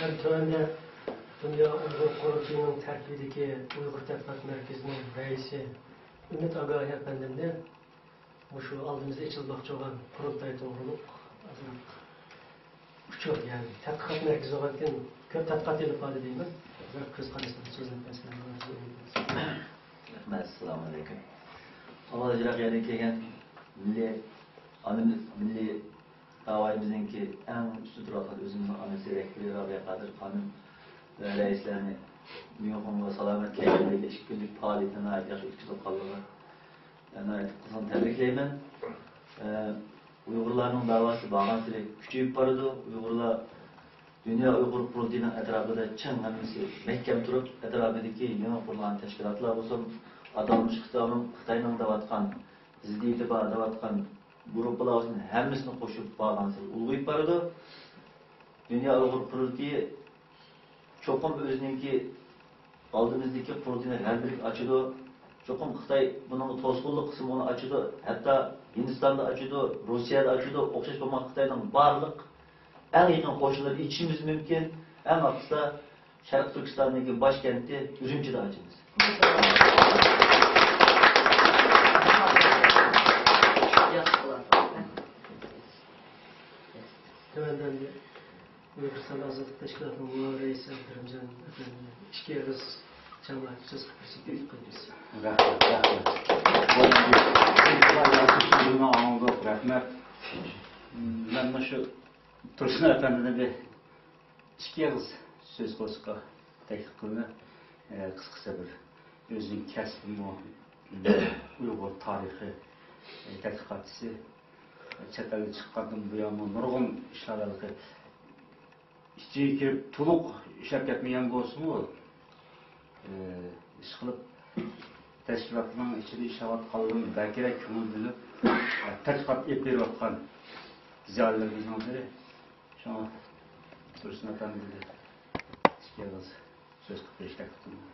مەن تۆۋەندە دۇنيا ئۇيغۇر قۇرۇلتىيىنىڭ تەركىبىدىكى ئۇيغۇر تەتقىقات مەركىزىنىڭ رەئىسى ئۈمىد ئاگاھى ئەپەندىمنى مۇشۇ ئالدىمىزدا ئېچىلماقچى بولغان قۇرۇلتاي توغرۇلۇق ئازراق ئۇچۇر، يەنى تەتقىقات مەركىزى بولغاندىكىن كۆپ تەتقىقات ئېلىپ باردى دەيمەن. بىر قىسقىچە سۆزلەپ بەرسەڭلار. رەھمەت، ئەسسالامۇئەلەيكۇم. ئاۋۋال يىراق يەردىن كەلگەن مىللىي ئانىمىز، مىللىي داۋايىمىزنىڭكى ئەڭ ئۈستۈن تۇرۇۋاتقان ئۆزىمىزنىڭ ئانىسى رەھبىرى رابىيە قادىر خانىم ۋە رەئىسلەرنى ميۇنخېنغا سالامەت كەلگەنلىكى، ئىككى كۈنلۈك پائالىيىتىنى ناھايىتى ياخشى ئۆتكۈزۈپ قالغىنىغا ناھايىتى قىزغىن تەبرىكلەيمەن. ئە، ئۇيغۇرلارنىڭ داۋاسى بارغانسېرى كۈچىيىپ بارىدۇ. ئۇيغۇرلار دۇنيا ئۇيغۇر قۇرۇلتىيىنىڭ ئەتراپىدا چىڭ ھەممىسى مەھكەم تۇرۇپ، ئەتراپىدىكى يېڭى قۇرۇلغان تەشكىلاتلار بولسۇن، ئاتالمىش خىتاينىڭ، خىتاينىڭ دەۋاتقان، زىددىيىتى بار دەۋاتقان گۇرۇپپىلار بولسۇن، ھەممىسىنى قوشۇپ بارغانسېرى ئۇلغىيىپ بارىدۇ. دۇنيا ئۇيغۇر قۇرۇلتىيى چوقۇم ئۆزىنىڭكى ئالدىمىزدىكى قۇرۇلتىيىنى غەلىبىلىك ئاچىدۇ. چوقۇم خىتاي بۇنىڭغا توسقۇنلۇق قىلسىمۇ ئۇنى ئاچىدۇ. ھەتتا ھىندىستاندا ئاچىدۇ، روسىيەدە ئاچىدۇ. ئوخشاش بولمىغان خىتاينىڭ بارلىق ئەڭ يېقىن قوشنىلىرىدا ئېچىشىمىز مۇمكىن. ئەڭ ئاخىرسىدا شەرقىي تۈركىستاندىكى باشكەنتى ئۈرۈمچىدە ئاچىمىز. تۆۋەندە ئۇيغۇرىستان ئازادلىق تەشكىلاتىنىڭ مۇئاۋىن رەئىسى ئابدۇرەھىمجان ئەپەندىمىز ئىككى ئېغىز جامائەتكە سۆز قىلىپ بەرسە تەكلىپ قىلىمىز. رەھمەت، رەھمەت. رەھمەت. مەن مۇشۇ تۇرسۇن ئەپەندىنى بىر ئىككى ئېغىز سۆز قىلىشقا تەكلىپ قىلىمەن. ئە، قىسقىچە بىر ئۆزىنىڭ كەسپىمۇ ئۇيغۇر تارىخى، ئە، تەتقىقاتچىسى. چەت ئەلگە چىققاندىن بۇيانمۇ نۇرغۇن ئىشلار ھېلىقى ئىچىگە كىرىپ تولۇق ئىشلەپ كەتمىگەن بولسىمۇ، ئى، ئىشقىلىپ تەشكىلاتنىڭ ئىچىدە ئىشلەۋاتقانلىرىنى بەكرەك كۆڭۈل بۆلۈپ، تەتقىقات ئېلىپ بېرىۋاتقان زىيالىيلىرىمىزنىڭ بىرى. شۇڭا تۇرسۇن ئەپەندىگە ئىككى ئېغىز سۆز قىلىپ بېرىشكە تەكلىپ قىلىمەن.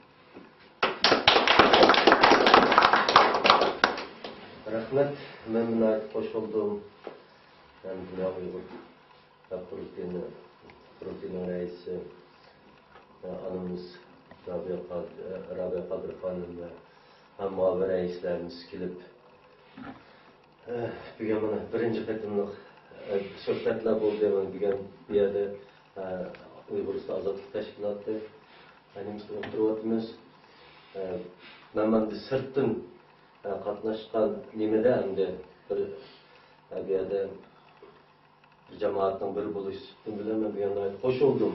رەھمەت. مەن ناھايىتى خوش بولدۇم. مەن دۇنيا ئۇيغۇر قۇرۇلتىيىنى، قۇرۇلتىيىنىڭ رەئىسى، ئانىمىز رابىيە قادىر، رابىيە قادىر خانىم ۋە ھەم مۇئاۋىن رەئىسلەرىمىز كېلىپ، بۈگۈن مانا بىرىنچى قېتىملىق سۆھبەتلەر بولدى. مانا بۈگۈن بۇ يەردە ئۇيغۇرىستان ئازادلىق تەشكىلاتى نېمىسىنى ئولتۇرۇۋاتىمىز. مەن مانا سىرتتىن قاتناشقان نېمىدە ئەمدى بىر بۇ يەردە بىر جامائەتنىڭ بىرى بولۇش سۈپىتىم بىلەن مەن بۈگۈن ناھايىتى خوش بولدۇم.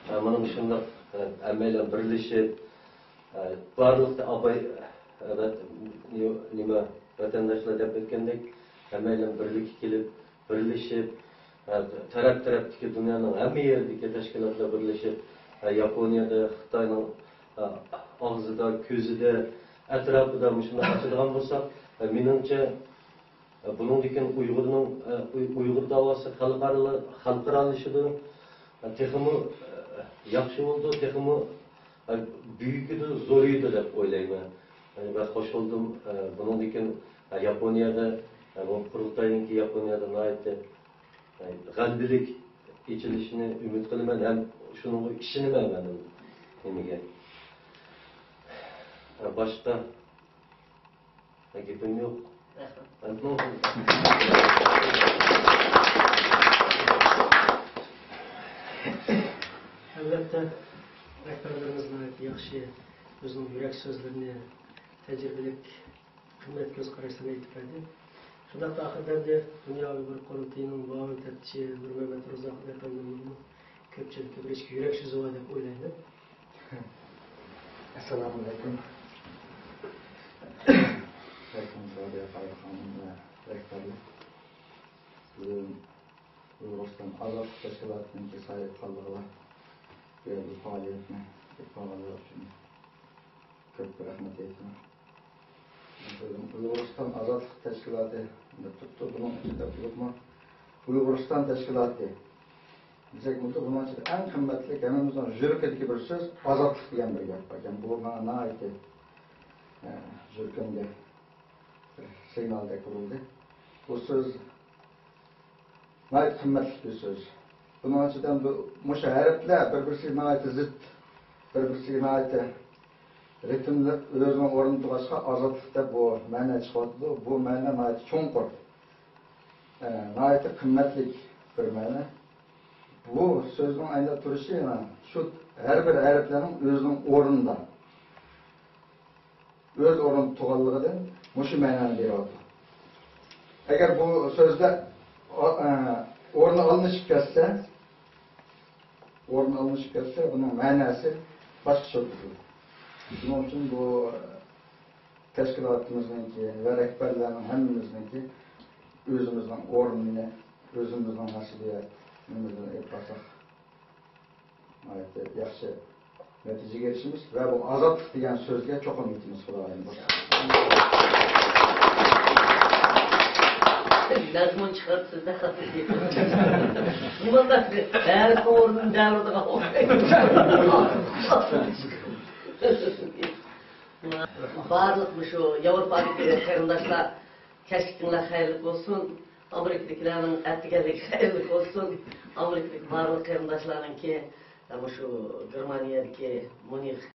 ھە، مانا مۇشۇنداق، ھە، ھەممەيلەن بىرلىشىپ، ھە، بارلىقتا ئاپاي، ھە، ۋەت-، نېمە، ۋەتەنداشلار دەپ ئۆتكەندەك، ھەممەيلەن بىرلىككە كېلىپ، بىرلىشىپ، ھە، تەرەپ-تەرەپتىكى دۇنيانىڭ ھەممە يېرىدىكى تەشكىلاتلار بىرلىشىپ، ھە، ياپونىيەدە خىتاينىڭ، ھە، ئاغزىدا، كۆزىدە، ئەتراپىدا مۇشۇنداق ئاچىدىغان بولساق، ھە، مېنىڭچە، بۇنىڭدىن كېيىن ئۇيغۇرنىڭ، ئۇي-، ئۇيغۇر داۋاسى خەلقئارا-، خەلقئارالىشىدۇ. تېخىمۇ ياخشى بولىدۇ، تېخىمۇ بۈيۈكىدۇ، زورىيىدۇ دەپ ئويلايمەن. بەك خوش بولدۇم. بۇنىڭدىن كېيىن ياپونىيەدە، بۇ قۇرۇلتاينىڭكى ياپونىيەدە ناھايىتى غەلىبىلىك ئېچىلىشىنى ئۈمىد قىلىمەن ھەم شۇنىڭغا ئىشىنىمەن مەن نېمىگە. باشقا گېپىم يوق. رەھمەت. ئەلۋەتتە، رەھبەرلىرىمىز ناھايىتى ياخشى ئۆزىنىڭ يۈرەك سۆزلىرىنى، تەجرىبىلىك، قىممەت كۆز قاراشلىرىنى ئېيتىپ بەردى. شۇنداقلا ئاخىرىدا ئەمدى دۇنيا ئۇيغۇر قۇرۇلتىيىنىڭ مۇئاۋىن تەتقىقاتچىسى نۇرمەمەت روزاخۇن ئەپەندىمنىڭمۇ كۆپچىلىككە بېرىشكە يۈرەك سۆزى بار دەپ ئويلايمەن. ئەسسالامۇئەلەيكۇم. رابىيە قايىل خانىم ۋە رەھبەرلىك بۈگۈن ئۇيغۇرىستان ئازادلىق تەشكىلاتىنىڭكى سايىققانلىقىدا بۇ يەردە پائالىيەتنى ئېلىپ بارغانلىقى ئۈچۈن كۆپ رەھمەت ئېيتىمەن. ئۇيغۇرىستان ئازادلىق تەشكىلاتى دەپ تۇرۇپتۇ، بۇنىڭ ئىچىدە بولۇپمۇ ئۇيغۇرىستان تەشكىلاتى دېسەك بولىدۇ. بۇنىڭ ئىچىدە ئەڭ قىممەتلىك، ھەممىمىزنىڭ يۈرىكىدىكى بىر سۆز ئازادلىق دېگەن بىر گەپ بار ئىكەن. بۇ ماڭا ناھايىتى، ئە، يۈرىكىمگە بىر سىگنالدەك ئۇرۇلدى. بۇ سۆز ناھايىتى قىممەتلىك بىر سۆز. بۇنىڭ ئىچىدە بۇ، مۇشۇ ھەرپلەر بىر-بىرسىگە ناھايىتى زىت، بىر-بىرسىگە ناھايىتى رىتىملىق، ئۆزىنىڭ ئورنىدا تۇرغاچقا ئازادلىق دەپ بۇ مەنە چىقىۋاتىدۇ. بۇ مەنە ناھايىتى چوڭقۇر، ئە، ناھايىتى قىممەتلىك بىر مەنە. بۇ سۆزنىڭ ئەينىدە تۇرۇشى، يەنە شۇ ھەر بىر ھەرپلەرنىڭ ئۆزىنىڭ ئورنىدا، ئۆز ئورنىدا تۇرغانلىقىدىن مۇشۇ مەنىنى بېرىۋاتىدۇ. ئەگەر بۇ سۆزلەر ئا-، ئە، ئورنى ئالمىشىپ كەتسە، ئورنى ئالمىشىپ كەتسە، بۇنىڭ مەناسى باشقىچە بولىدۇ. شۇنىڭ ئۈچۈن بۇ تەشكىلاتىمىزنىڭكى ۋە رەھبەرلەرنىڭ ھەممىمىزنىڭكى ئۆزىمىزنىڭ ئورنىنى، ئۆزىمىزنىڭ مەسئۇلىيىتىمىزنى ئېلىپ بارساق، ناھايىتى ياخشى نەتىجىگە ئېرىشىمىز ۋە بۇ ئازادلىق دېگەن سۆزگە چوقۇم يېتىمىز، خۇدايىم بۇيرۇسا. مەزمۇن چىقىرىپ سىزدە خەتنى نېمانداق ھەر ئورنىنى دەۋرىدىغان. بارلىق مۇشۇ ياۋروپادىكى قېرىنداشلار كەچلىكىڭلار خەيرلىك بولسۇن. ئامېرىكىدىكىلەرنىڭ ئەتىگەنلىكى خەيرلىك بولسۇن. ئامېرىكىدىكى بارلىق قېرىنداشلارنىڭكى، مۇشۇ گېرمانىيەدىكى ميۇنخ